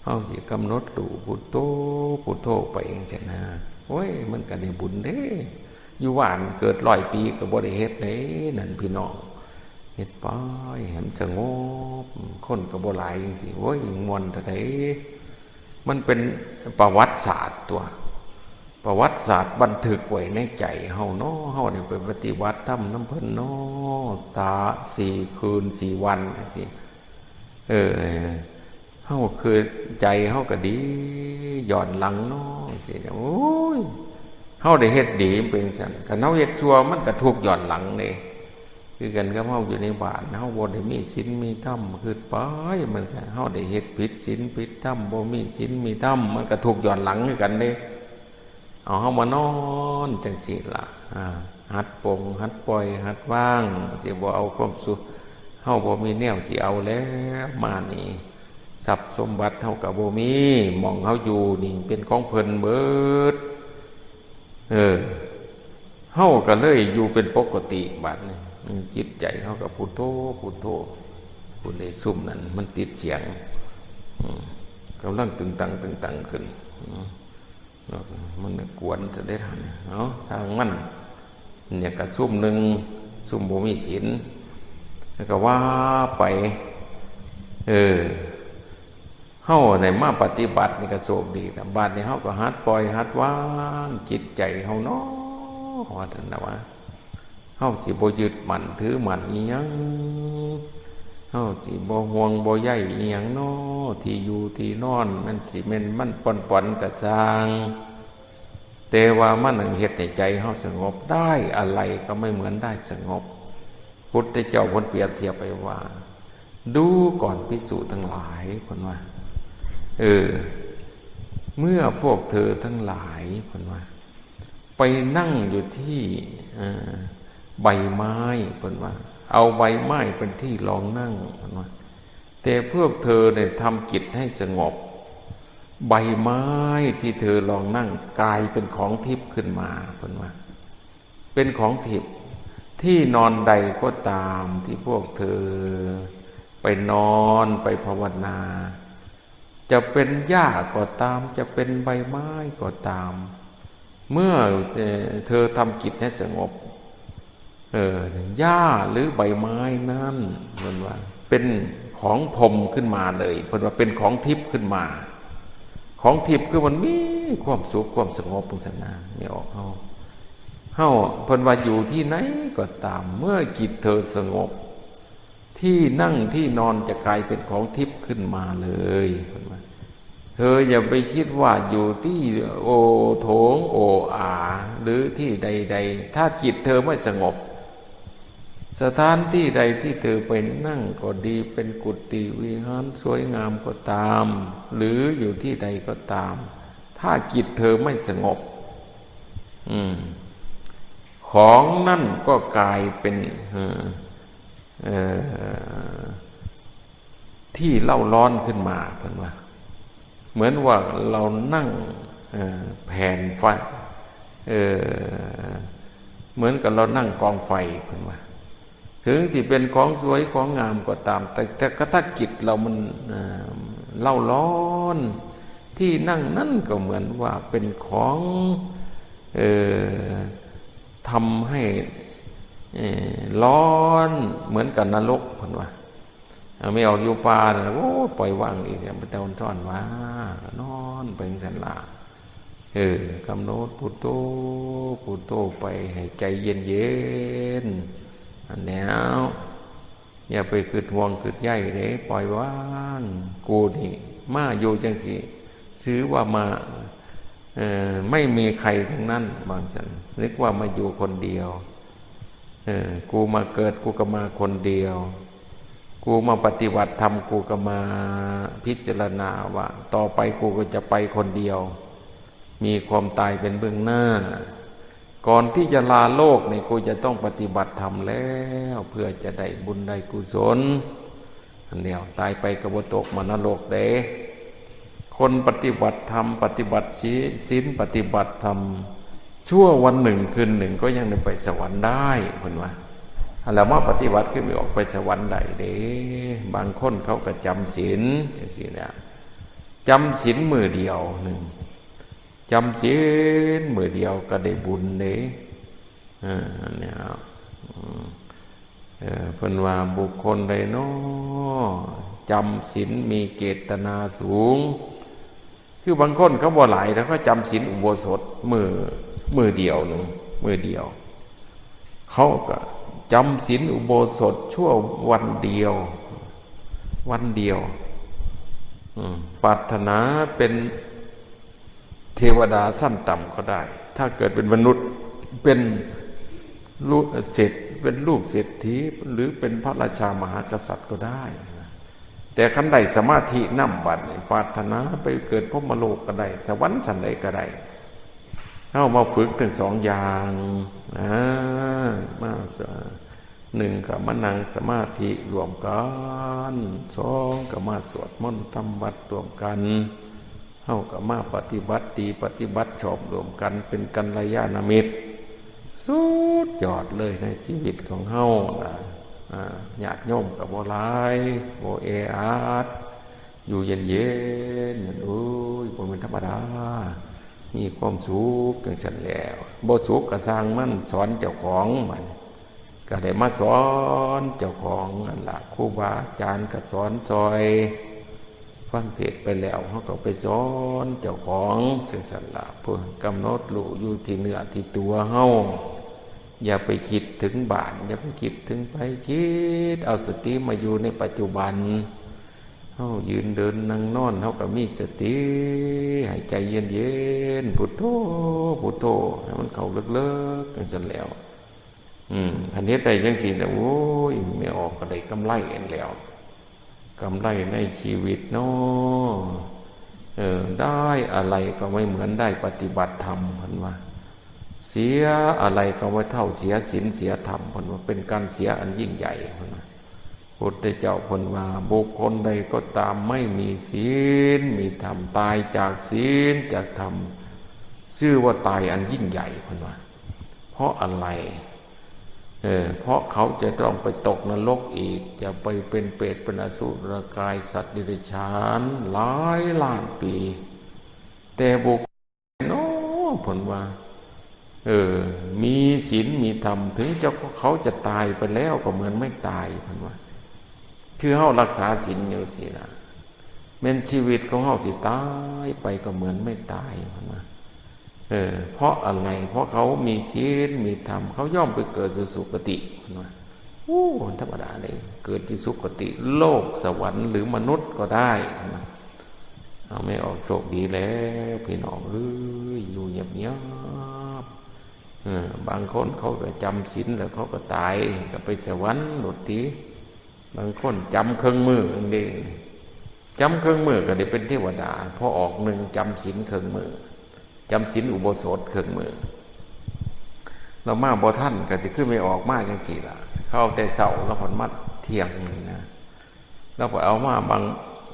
เฮาสิกำหนดรู้พุทโธ พุทโธไปจั่งซี้นะ โอ้ย มันก็ได้บุญเด้ อยู่บ้านเกิดร้อยปีก็บ่ได้เฮ็ดเด้ นั่นพี่น้อง เฮ็ดไปให้มันสงบ คนก็บ่หลายจั่งซี้ โอ้ย ม่วนเท่าใด มันเป็นประวัติศาสตร์ตัว ประวัติศาสตร์บันทึกไว้ในใจเฮาเนาะ เฮาได้ไปปฏิบัติธรรมนำเพิ่นเนาะ สา สี่คืนสี่วันจั่งซี้ เออ เฮาคือใจเฮาก็ดี ย้อนหลังเนาะ สิ โอ้ย เฮาได้เฮ็ดดีมันเป็นจั่งซั้น คันเฮาเฮ็ดชั่วมันก็ทุกข์ย้อนหลังเด้ คือกันกับเฮาอยู่ในบ้าน เฮาบ่ได้มีศีลมีธรรม คิดไป มันก็ เฮาได้เฮ็ดผิดศีลผิดธรรม บ่มีศีลมีธรรม มันก็ทุกข์ย้อนหลังคือกันเด้ เอาเฮามานอนจั่งซี้ล่ะ อ่า หัดปลง หัดปล่อย หัดวาง สิบ่เอาความสุข เฮาบ่มีแนวสิเอาแล้ว มานี่ ทรัพย์สมบัติเฮาก็บ่มี หม่องเฮาอยู่นี่เป็นของเพิ่นเบิด เออ เฮาก็เลยอยู่เป็นปกติบัดนี้ อืม จิตใจเฮาก็พุทโธ พุทโธ พุทโธ ซุมนั้นมันติดเสียง อืม กำลังตึงตังตึงตังขึ้น อืม มันกวนจะได้ทัน เอ้า ช่างมัน เนี่ยก็ซุมหนึ่ง ซุมบ่มีศีล แล้วก็ว่าไป เออ เฮาได้มาปฏิบัตินี่ก็โชคดีนะ บัดนี้เฮาก็หัดปล่อยหัดวางจิตใจเฮาเนาะ ว่าซั่นนะวะ เฮาสิบ่ยึดมั่นถือมั่นอิหยัง เฮาสิบ่ห่วงบ่ใยอิหยังเนาะ ที่อยู่ที่นอน มันสิแม่นมันป่อนๆก็ซ่าง แต่ว่ามันเฮ็ดให้ใจเฮาสงบได้ อะไรก็ไม่เหมือนได้สงบ พุทธเจ้าเพิ่นเปรียบเทียบไปว่า ดูก่อนภิกษุทั้งหลาย เพิ่นว่า เออ เมื่อพวกเธอทั้งหลาย เพิ่นว่า ไปนั่งอยู่ที่ เอ่อ ใบไม้ เพิ่นว่า เอาใบไม้เป็นที่รองนั่ง เพิ่นว่า แต่พวกเธอเนี่ยทำจิตให้สงบ ใบไม้ที่เธอรองนั่งกลายเป็นของทิพย์ขึ้นมา เพิ่นว่า เป็นของทิพย์ ที่นอนใดก็ตามที่พวกเธอไปนอนไปภาวนา จะเป็นหญ้าก็ตาม จะเป็นใบไม้ก็ตาม เมื่อ เอ่อ เธอทำจิตให้สงบ เออ หญ้าหรือใบไม้นั่น เพิ่นว่า เป็นของพรหมขึ้นมาเลย เพิ่นว่าเป็นของทิพย์ขึ้นมา ของทิพย์คือมันมีความสุขความสงบ จังซั่นนะ แม่ออก เฮา เฮา เพิ่นว่าอยู่ที่ไหนก็ตาม เมื่อจิตเธอสงบ ที่นั่งที่นอนจะกลายเป็นของทิพย์ขึ้นมาเลย เพิ่นว่า เธออย่าไปคิดว่าอยู่ที่โอโถงโออา หรือที่ใดๆ ถ้าจิตเธอไม่สงบ สถานที่ใดที่เธอไปนั่งก็ดี เป็นกุฏิวิหารสวยงามก็ตาม หรืออยู่ที่ใดก็ตาม ถ้าจิตเธอไม่สงบ อืม ของนั่นก็กลายเป็น เอ่อ เอ่อ ที่เล่าร้อนขึ้นมา เพิ่นว่า เหมือนว่าเรานั่ง เอ่อ แผ่นไฟ เอ่อ เหมือนกับเรานั่งกองไฟ เพิ่นว่า ถึงสิเป็นของสวยของงามก็ตาม แต่ แต่กระทั่งจิตเรามัน เอ่อ เล่าร้อน ที่นั่งนั่นก็เหมือนว่าเป็นของ เอ่อ ทำให้ เอ่อ ร้อนเหมือนกับนรก เพิ่นว่า เอา แม่ออกอยู่ป่าน่ะ โอ้ย ปล่อยวางอีกแล้ว มันแต่อ่อนซ้อนว่า นอนไปจังซั่นล่ะ เออ กำหนดพุทโธ พุทโธไป ให้ใจเย็นๆ อันแล้ว อย่าไปคิดห่วงคิดใยเด้ ปล่อยวาง กูนี่มาอยู่จังซี่ ถือว่ามา เอ่อ ไม่มีใครทั้งนั้น ว่าจั่งซั้น นึกว่ามาอยู่คนเดียว เออ กูมาเกิด กูก็มาคนเดียว กูมาปฏิบัติธรรม กูก็มาพิจารณาว่า ต่อไปกูก็จะไปคนเดียว มีความตายเป็นเบื้องหน้า ก่อนที่จะลาโลกนี่ กูจะต้องปฏิบัติธรรมแล้ว เพื่อจะได้บุญได้กุศล อันเดียว ตายไปก็บ่ตกมานรกเด้ คนปฏิบัติธรรม ปฏิบัติศีล ปฏิบัติธรรม ชั่ววันหนึ่งคืนหนึ่งก็ยังได้ไปสวรรค์ได้ เพิ่นว่า อันแล้วมาปฏิบัติคือไปออกไปสวรรค์ได้เด้ บางคนเขาก็จำศีลจังซี่แหละ จำศีลมื้อเดียวหนึ่ง จำศีลมื้อเดียวก็ได้บุญเด้ เออ เนี่ย อืม เออ เพิ่นว่าบุคคลใดน้อ จำศีลมีเจตนาสูง คือบางคนเขาบ่หลาย แต่เขาจำศีลอุโบสถมื้อ มื้อเดียวหนึ่ง มื้อเดียว เขาก็จำศีลอุโบสถชั่ววันเดียว วันเดียว อืม ปรารถนาเป็นเทวดาชั้นต่ำก็ได้ ถ้าเกิดเป็นมนุษย์ เป็นลูกเศรษฐ เป็นลูกเศรษฐี หรือเป็นพระราชามหากษัตริย์ก็ได้นะ แต่คันได้สมาธินำบัดนี้ ปรารถนาไปเกิดพรหมโลกก็ได้ สวรรค์ชั้นใดก็ได้ เฮามาฝึกทั้งสองอย่างนะ มาส- หนึ่งก็มานั่งสมาธิร่วมกัน สองก็มาสวดมนต์ทำวัตรร่วมกัน เฮาก็มาปฏิบัติดีปฏิบัติชอบร่วมกัน เป็นกัลยาณมิตร สุดยอดเลยในชีวิตของเฮานะ อ่า ญาติโยมก็บ่หลาย บ่แออัด อยู่เย็นๆ นั่น โอ้ย บ่แม่นธรรมดา มีความสุขจังซั่นแหล้ว บ่สุขก็ซ่างมัน สอนเจ้าของบัดนี้ ก็ได้มาสอนเจ้าของนั่นล่ะ ครูบาอาจารย์ก็สอนซอย ฟังเทศน์ไปแล้ว เฮาก็ไปสอนเจ้าของจังซั่นล่ะ เพื่อกำหนดรู้อยู่ที่เนื้อที่ตัวเฮา อย่าไปคิดถึงบ้าน อย่าไปคิดถึงไผ คิดเอาสติมาอยู่ในปัจจุบัน เฮายืนเดินนั่งนอน เฮาก็มีสติ ให้ใจเย็นๆ พุทโธ พุทโธ ให้มันเข้าเลิกๆ จังซั่นแหล้ว อืม คันเฮ็ดได้จังซี่นะ โอ้ย แม่ออกก็ได้กำไรอันแล้ว กำไรในชีวิตเนาะ เออ ได้อะไรก็ไม่เหมือนได้ปฏิบัติธรรม เพิ่นว่า เสียอะไรก็ไม่เท่าเสียศีลเสียธรรม เพิ่นว่าเป็นการเสียอันยิ่งใหญ่ เพิ่นว่า พุทธเจ้าเพิ่นว่า บุคคลใดก็ตามไม่มีศีล มีธรรม ตายจากศีลจากธรรม ชื่อว่าตายอันยิ่งใหญ่ เพิ่นว่า เพราะอะไร เออ เพราะเขาจะต้องไปตกนรกอีก จะไปเป็นเปรต เป็นอสุรกาย สัตว์เดรัจฉาน หลายล้านปี แต่บุคคล โอ้ เพิ่นว่า เออ มีศีลมีธรรม ถึงจะ เขาจะตายไปแล้วก็เหมือนไม่ตาย เพิ่นว่า คือเฮารักษาศีลอยู่สินะ แม้นชีวิตของเฮาสิตายไปก็เหมือนไม่ตาย เพิ่นว่า เออ เพราะอะไร เพราะเขามีศีลมีธรรม เขาย่อมไปเกิดสู่สุคติ เพิ่นว่า โอ้ ธรรมดาเลย เกิดที่สุคติ โลกสวรรค์หรือมนุษย์ก็ได้ เพิ่นว่า เอา แม่ออกโชคดีแล้ว พี่น้องเอ้ย อยู่เงียบๆ เออ บางคนเขาก็จำศีลแล้วเขาก็ตาย ก็ไปสวรรค์โลดติ บางคนจำเครื่องมือเด้ จำเครื่องมือก็ได้เป็นเทวดา พอออกหนึ่ง จำศีลเครื่องมือ จำศีลอุโบสถเครื่องมือ ลาวมาบ่ทันก็สิคือแม่ออกมาจังซี่ล่ะ เขาเอาแต่เช้า ลาวพัดมาเที่ยงนี่นะ ลาวพัดเอามาบาง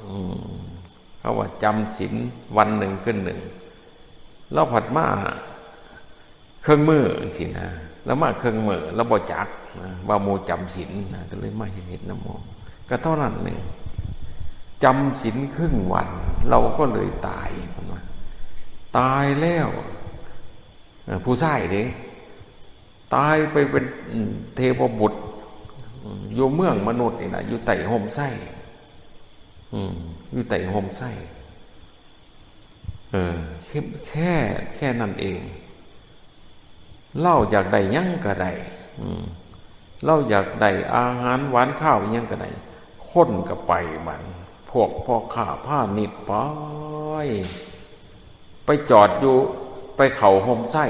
อืม เขาว่าจำศีลวันหนึ่งคืนหนึ่ง ลาวพัดมาเครื่องมือจังซี่นะ ลาวมาเครื่องมือ ลาวบ่จักนะ ว่าหมู่จำศีลนะ ก็เลยมาเฮ็ดนำหมู่ ก็เท่านั้นหนึ่ง จำศีลครึ่งวัน ลาวก็เลยตาย เพิ่นว่า ตายแล้ว เอ่อ ผู้ชายเด้ ตายไปเป็น อืม เทพบุตร อืม อยู่เมืองมนุษย์นี่นะ อยู่ใต้ฮ่มไทร อืม อยู่ใต้ฮ่มไทร เออ แค่ แค่ แค่นั้นเอง ลาวอยากได้หยังก็ได้ อืม ลาวอยากได้อาหารหวานคาวหยังก็ได้ คนก็ไปบัด พวกพ่อค้าพาณิชย์ไป ไปจอดอยู่ ไปเข้าฮ่มไทร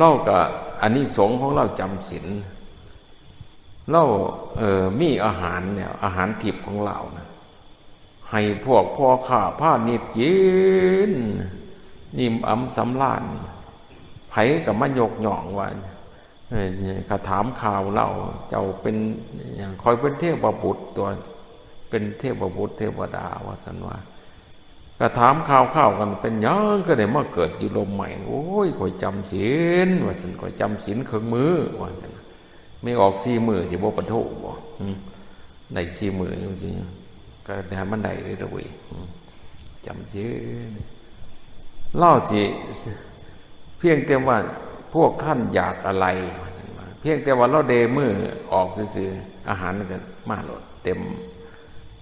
ลาวก็ อานิสงส์ของลาวจำศีล ลาว เอ่อ มีอาหารเนี่ย อาหารทิพย์ของลาวนะ ให้พวกพ่อค้าพาณิชย์กิน อิ่มอำสำราญ ไผก็มายกย่องว่า เอ่อ ก็ถามข่าวลาว เจ้าเป็นหยัง ข้อยเป็นเทพบุตรตั๊ว เป็นเทพบุตรเทวดา ว่าซั่นว่า ก็ถามข่าวๆ กัน เป็นหยังคือได้มาเกิดอยู่ฮ่มไม้ โอ้ย ข้อยจำศีล ว่าซั่น ข้อยจำศีลครึ่งมื้อ ว่าซั่น แม่ออกสี่มื้อสิบ่ปะโทบ่ อืม ได้สี่มื้อจังซี่ ก็ให้มันได้เด้อเว้ย อืม จำศีล ลาวสิ เพียงแต่ว่าพวกท่านอยากอะไร ว่าซั่นว่า เพียงแต่ว่าลาวแดมือออกซื่อๆ อาหารก็มาโลด เต็ม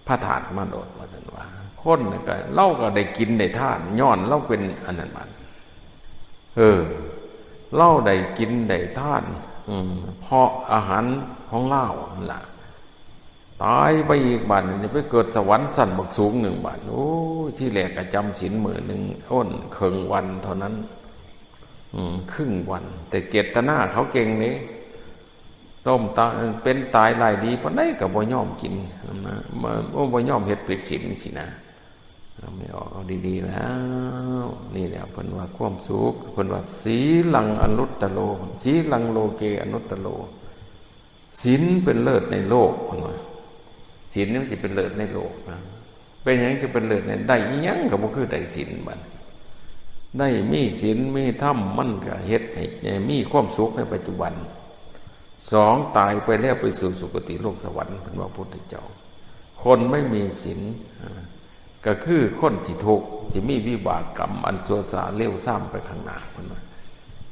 พระถาดมาโลด ว่าซั่นว่า คนก็ ลาวก็ได้กินได้ทาน ย้อนลาวเป็นอันนั้นบัด เออ ลาวได้กินได้ทาน อืม เพราะอาหารของลาวนั่นล่ะ ตายไปอีกบัดนี่ ไปเกิดสวรรค์ชั้นบักสูงหนึ่งบัด โอ้ย ทีแรกก็จำศีลมื้อหนึ่ง โอ้น ครึ่งวันเท่านั้น อืม ครึ่งวัน แต่เจตนาเขาเก่งเด้ ต้มตา เป็นตายร้ายดีปานใดก็บ่ยอมกินนะ บ่ บ่ยอมเฮ็ดผิดศีลสินะ เอา แม่ออก เอาดีๆ แล้ว นี่แหละเพิ่นว่าความสุข เพิ่นว่า สีลังอนุตตโร สีลังโลเกอนุตตโร ศีลเป็นเลิศในโลก เพิ่นว่า ศีลนี่มันสิเป็นเลิศในโลกนะ เป็นหยังคือเป็นเลิศเนี่ย ได้อิหยังก็บ่คือได้ศีลบัด ได้มีศีลมีธรรม มันก็เฮ็ดให้มีความสุขในปัจจุบัน สอง ตายไปแล้วไปสู่สุคติโลกสวรรค์ เพิ่นว่าพุทธเจ้า คนไม่มีศีล อ่า ก็คือคนสิทุกข์ สิมีวิบากกรรมอันชั่วช้าเลวทรามไปข้างหน้า เพิ่นว่า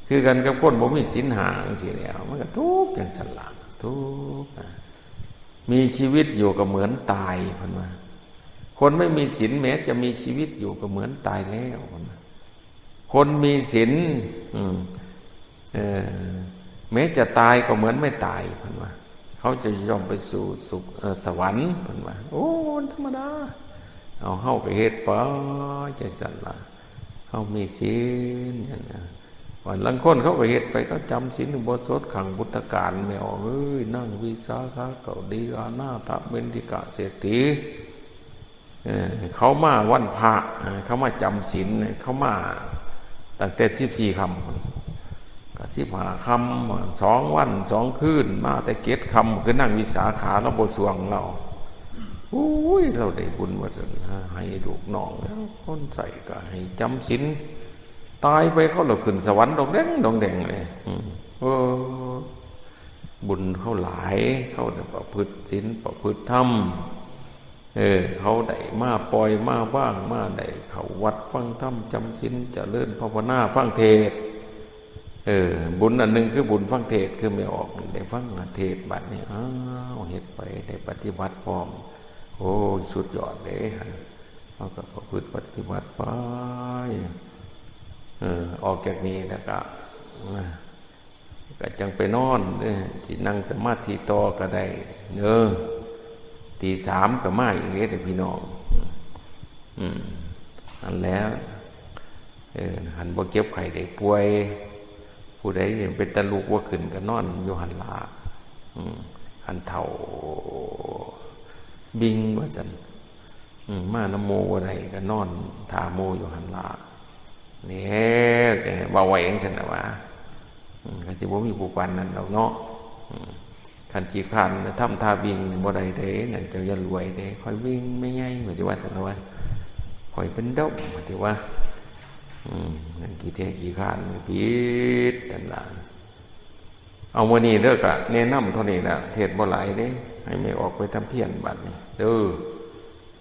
คือกันกับคนบ่มีศีลห้าจังซี้แหล้ว มันก็ทุกข์จังซั่นล่ะ ทุกข์นะ มีชีวิตอยู่ก็เหมือนตาย เพิ่นว่า คนไม่มีศีลแม้จะมีชีวิตอยู่ก็เหมือนตายแล้ว เพิ่นว่า คนมีศีล อืม เอ่อ แม้จะตายก็เหมือนไม่ตาย เพิ่นว่า เขาจะย่อมไปสู่สุค เอ่อ สวรรค์ เพิ่นว่า โอ้ มันธรรมดา เอา เฮาก็เฮ็ดไปจังซั่นล่ะ เฮามีศีลนั่นนะ ว่าลางคนเขาก็เฮ็ดไป เขาจำศีลอุโบสถครั้งพุทธกาล แม่ออกเอ้ย นั่งวิสาขะก็ดี อนาถเบญจกะเศรษฐี เออ เขามาวันพระ เออ เขามาจำศีล เขามา ตั้งแต่สิบสี่ค่ำพุ้น ก็สิบห้าค่ำ สองวันสองคืน มาแต่เจ็ดค่ำ คือนางวิสาขาลาวบ่ส่วงลาว โอ้ย ลาวได้บุญว่าซั่น ให้ลูกน้อง คนใช้ก็ให้จำศีล ตายไปเขาลาวขึ้นสวรรค์ดองแดงดองแดงเลย อืม เออ บุญเขาหลาย เขาได้ประพฤติศีลประพฤติธรรม เออ เขาได้มาปล่อยมาว่าง มาได้เข้าวัดฟังธรรมจำศีลเจริญภาวนาฟังเทศน์ เออ บุญอันหนึ่งคือบุญฟังเทศน์ คือแม่ออกได้ฟังเทศน์ บัดนี้ อ้าว เฮ็ดไป ได้ปฏิบัติพร้อม โอ้ย สุดยอดเด้ เฮาก็ประพฤติปฏิบัติไป เออ ออกจากนี้แล้วก็ ก็จั่งไปนอนเด้อ สินั่งสมาธิต่อก็ได้เด้อ ตีสามก็มาอีกเด้อพี่น้อง อืม นั่นแหละ เออ คันบ่เจ็บไข้ได้ป่วย ผู้ใดเป็นตาลุกบ่ขึ้นก็นอนอยู่หั่นล่ะ อืม คันเฒ่าบิ่งว่าซั่น อืม มานำหมู่บ่ได้ก็นอนท่าหมู่อยู่หั่นล่ะ นี่ เว้าไว้จั่งซั่นน่ะว่า อืม ก็สิบ่มีผู้ปานนั้นดอกเนาะ อืม คันขี้คร้านน่ะทำท่าบิ่งบ่ได้เด้ นั่นเจ้าอย่ารวยเด้ ข้อยบิ่งแม่ใหญ่ ว่าสิว่าซั่นน่ะว่า ข้อยเป็นดม ว่าสิว่า อืม นั่นขี้แท้ขี้คร้าน ผิดนั่นล่ะ เอามื้อนี้เด้อ ก็แนะนำเท่านี้ล่ะ เทศน์บ่หลายเด้ ให้แม่ออกไปทำเพียรบัดนี้เด้อ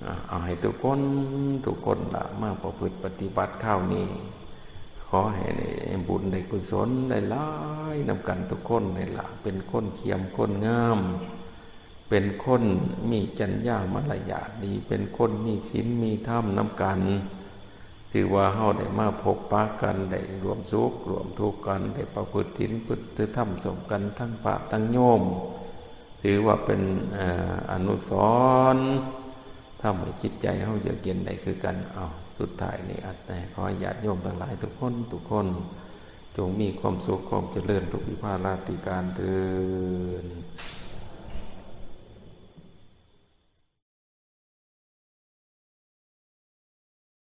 อ่ะ เอาให้ทุกคน ทุกคนล่ะ มาประพฤติปฏิบัติคราวนี้ ขอให้ได้บุญได้กุศลหลายๆนำกันทุกคนนี่ล่ะ เป็นคนเขียมคนงาม เป็นคนมีจรรยามารยาทดี เป็นคนมีศีลมีธรรมนำกัน ถือว่าเฮาได้มาพบปะกัน ได้ร่วมสุขร่วมทุกข์กัน ได้ประพฤติศีลประพฤติธรรมร่วมกัน ทั้งพระทั้งโยม ถือว่าเป็น เอ่อ อนุสรณ์ ทำให้จิตใจเฮาเยือกเย็นได้คือกัน เอา สุดท้ายนี้อัดแน่ ขอให้ญาติโยมทั้งหลายทุกคน ทุกคน จงมีความสุข ความเจริญทุกวิภาราธิการเทอ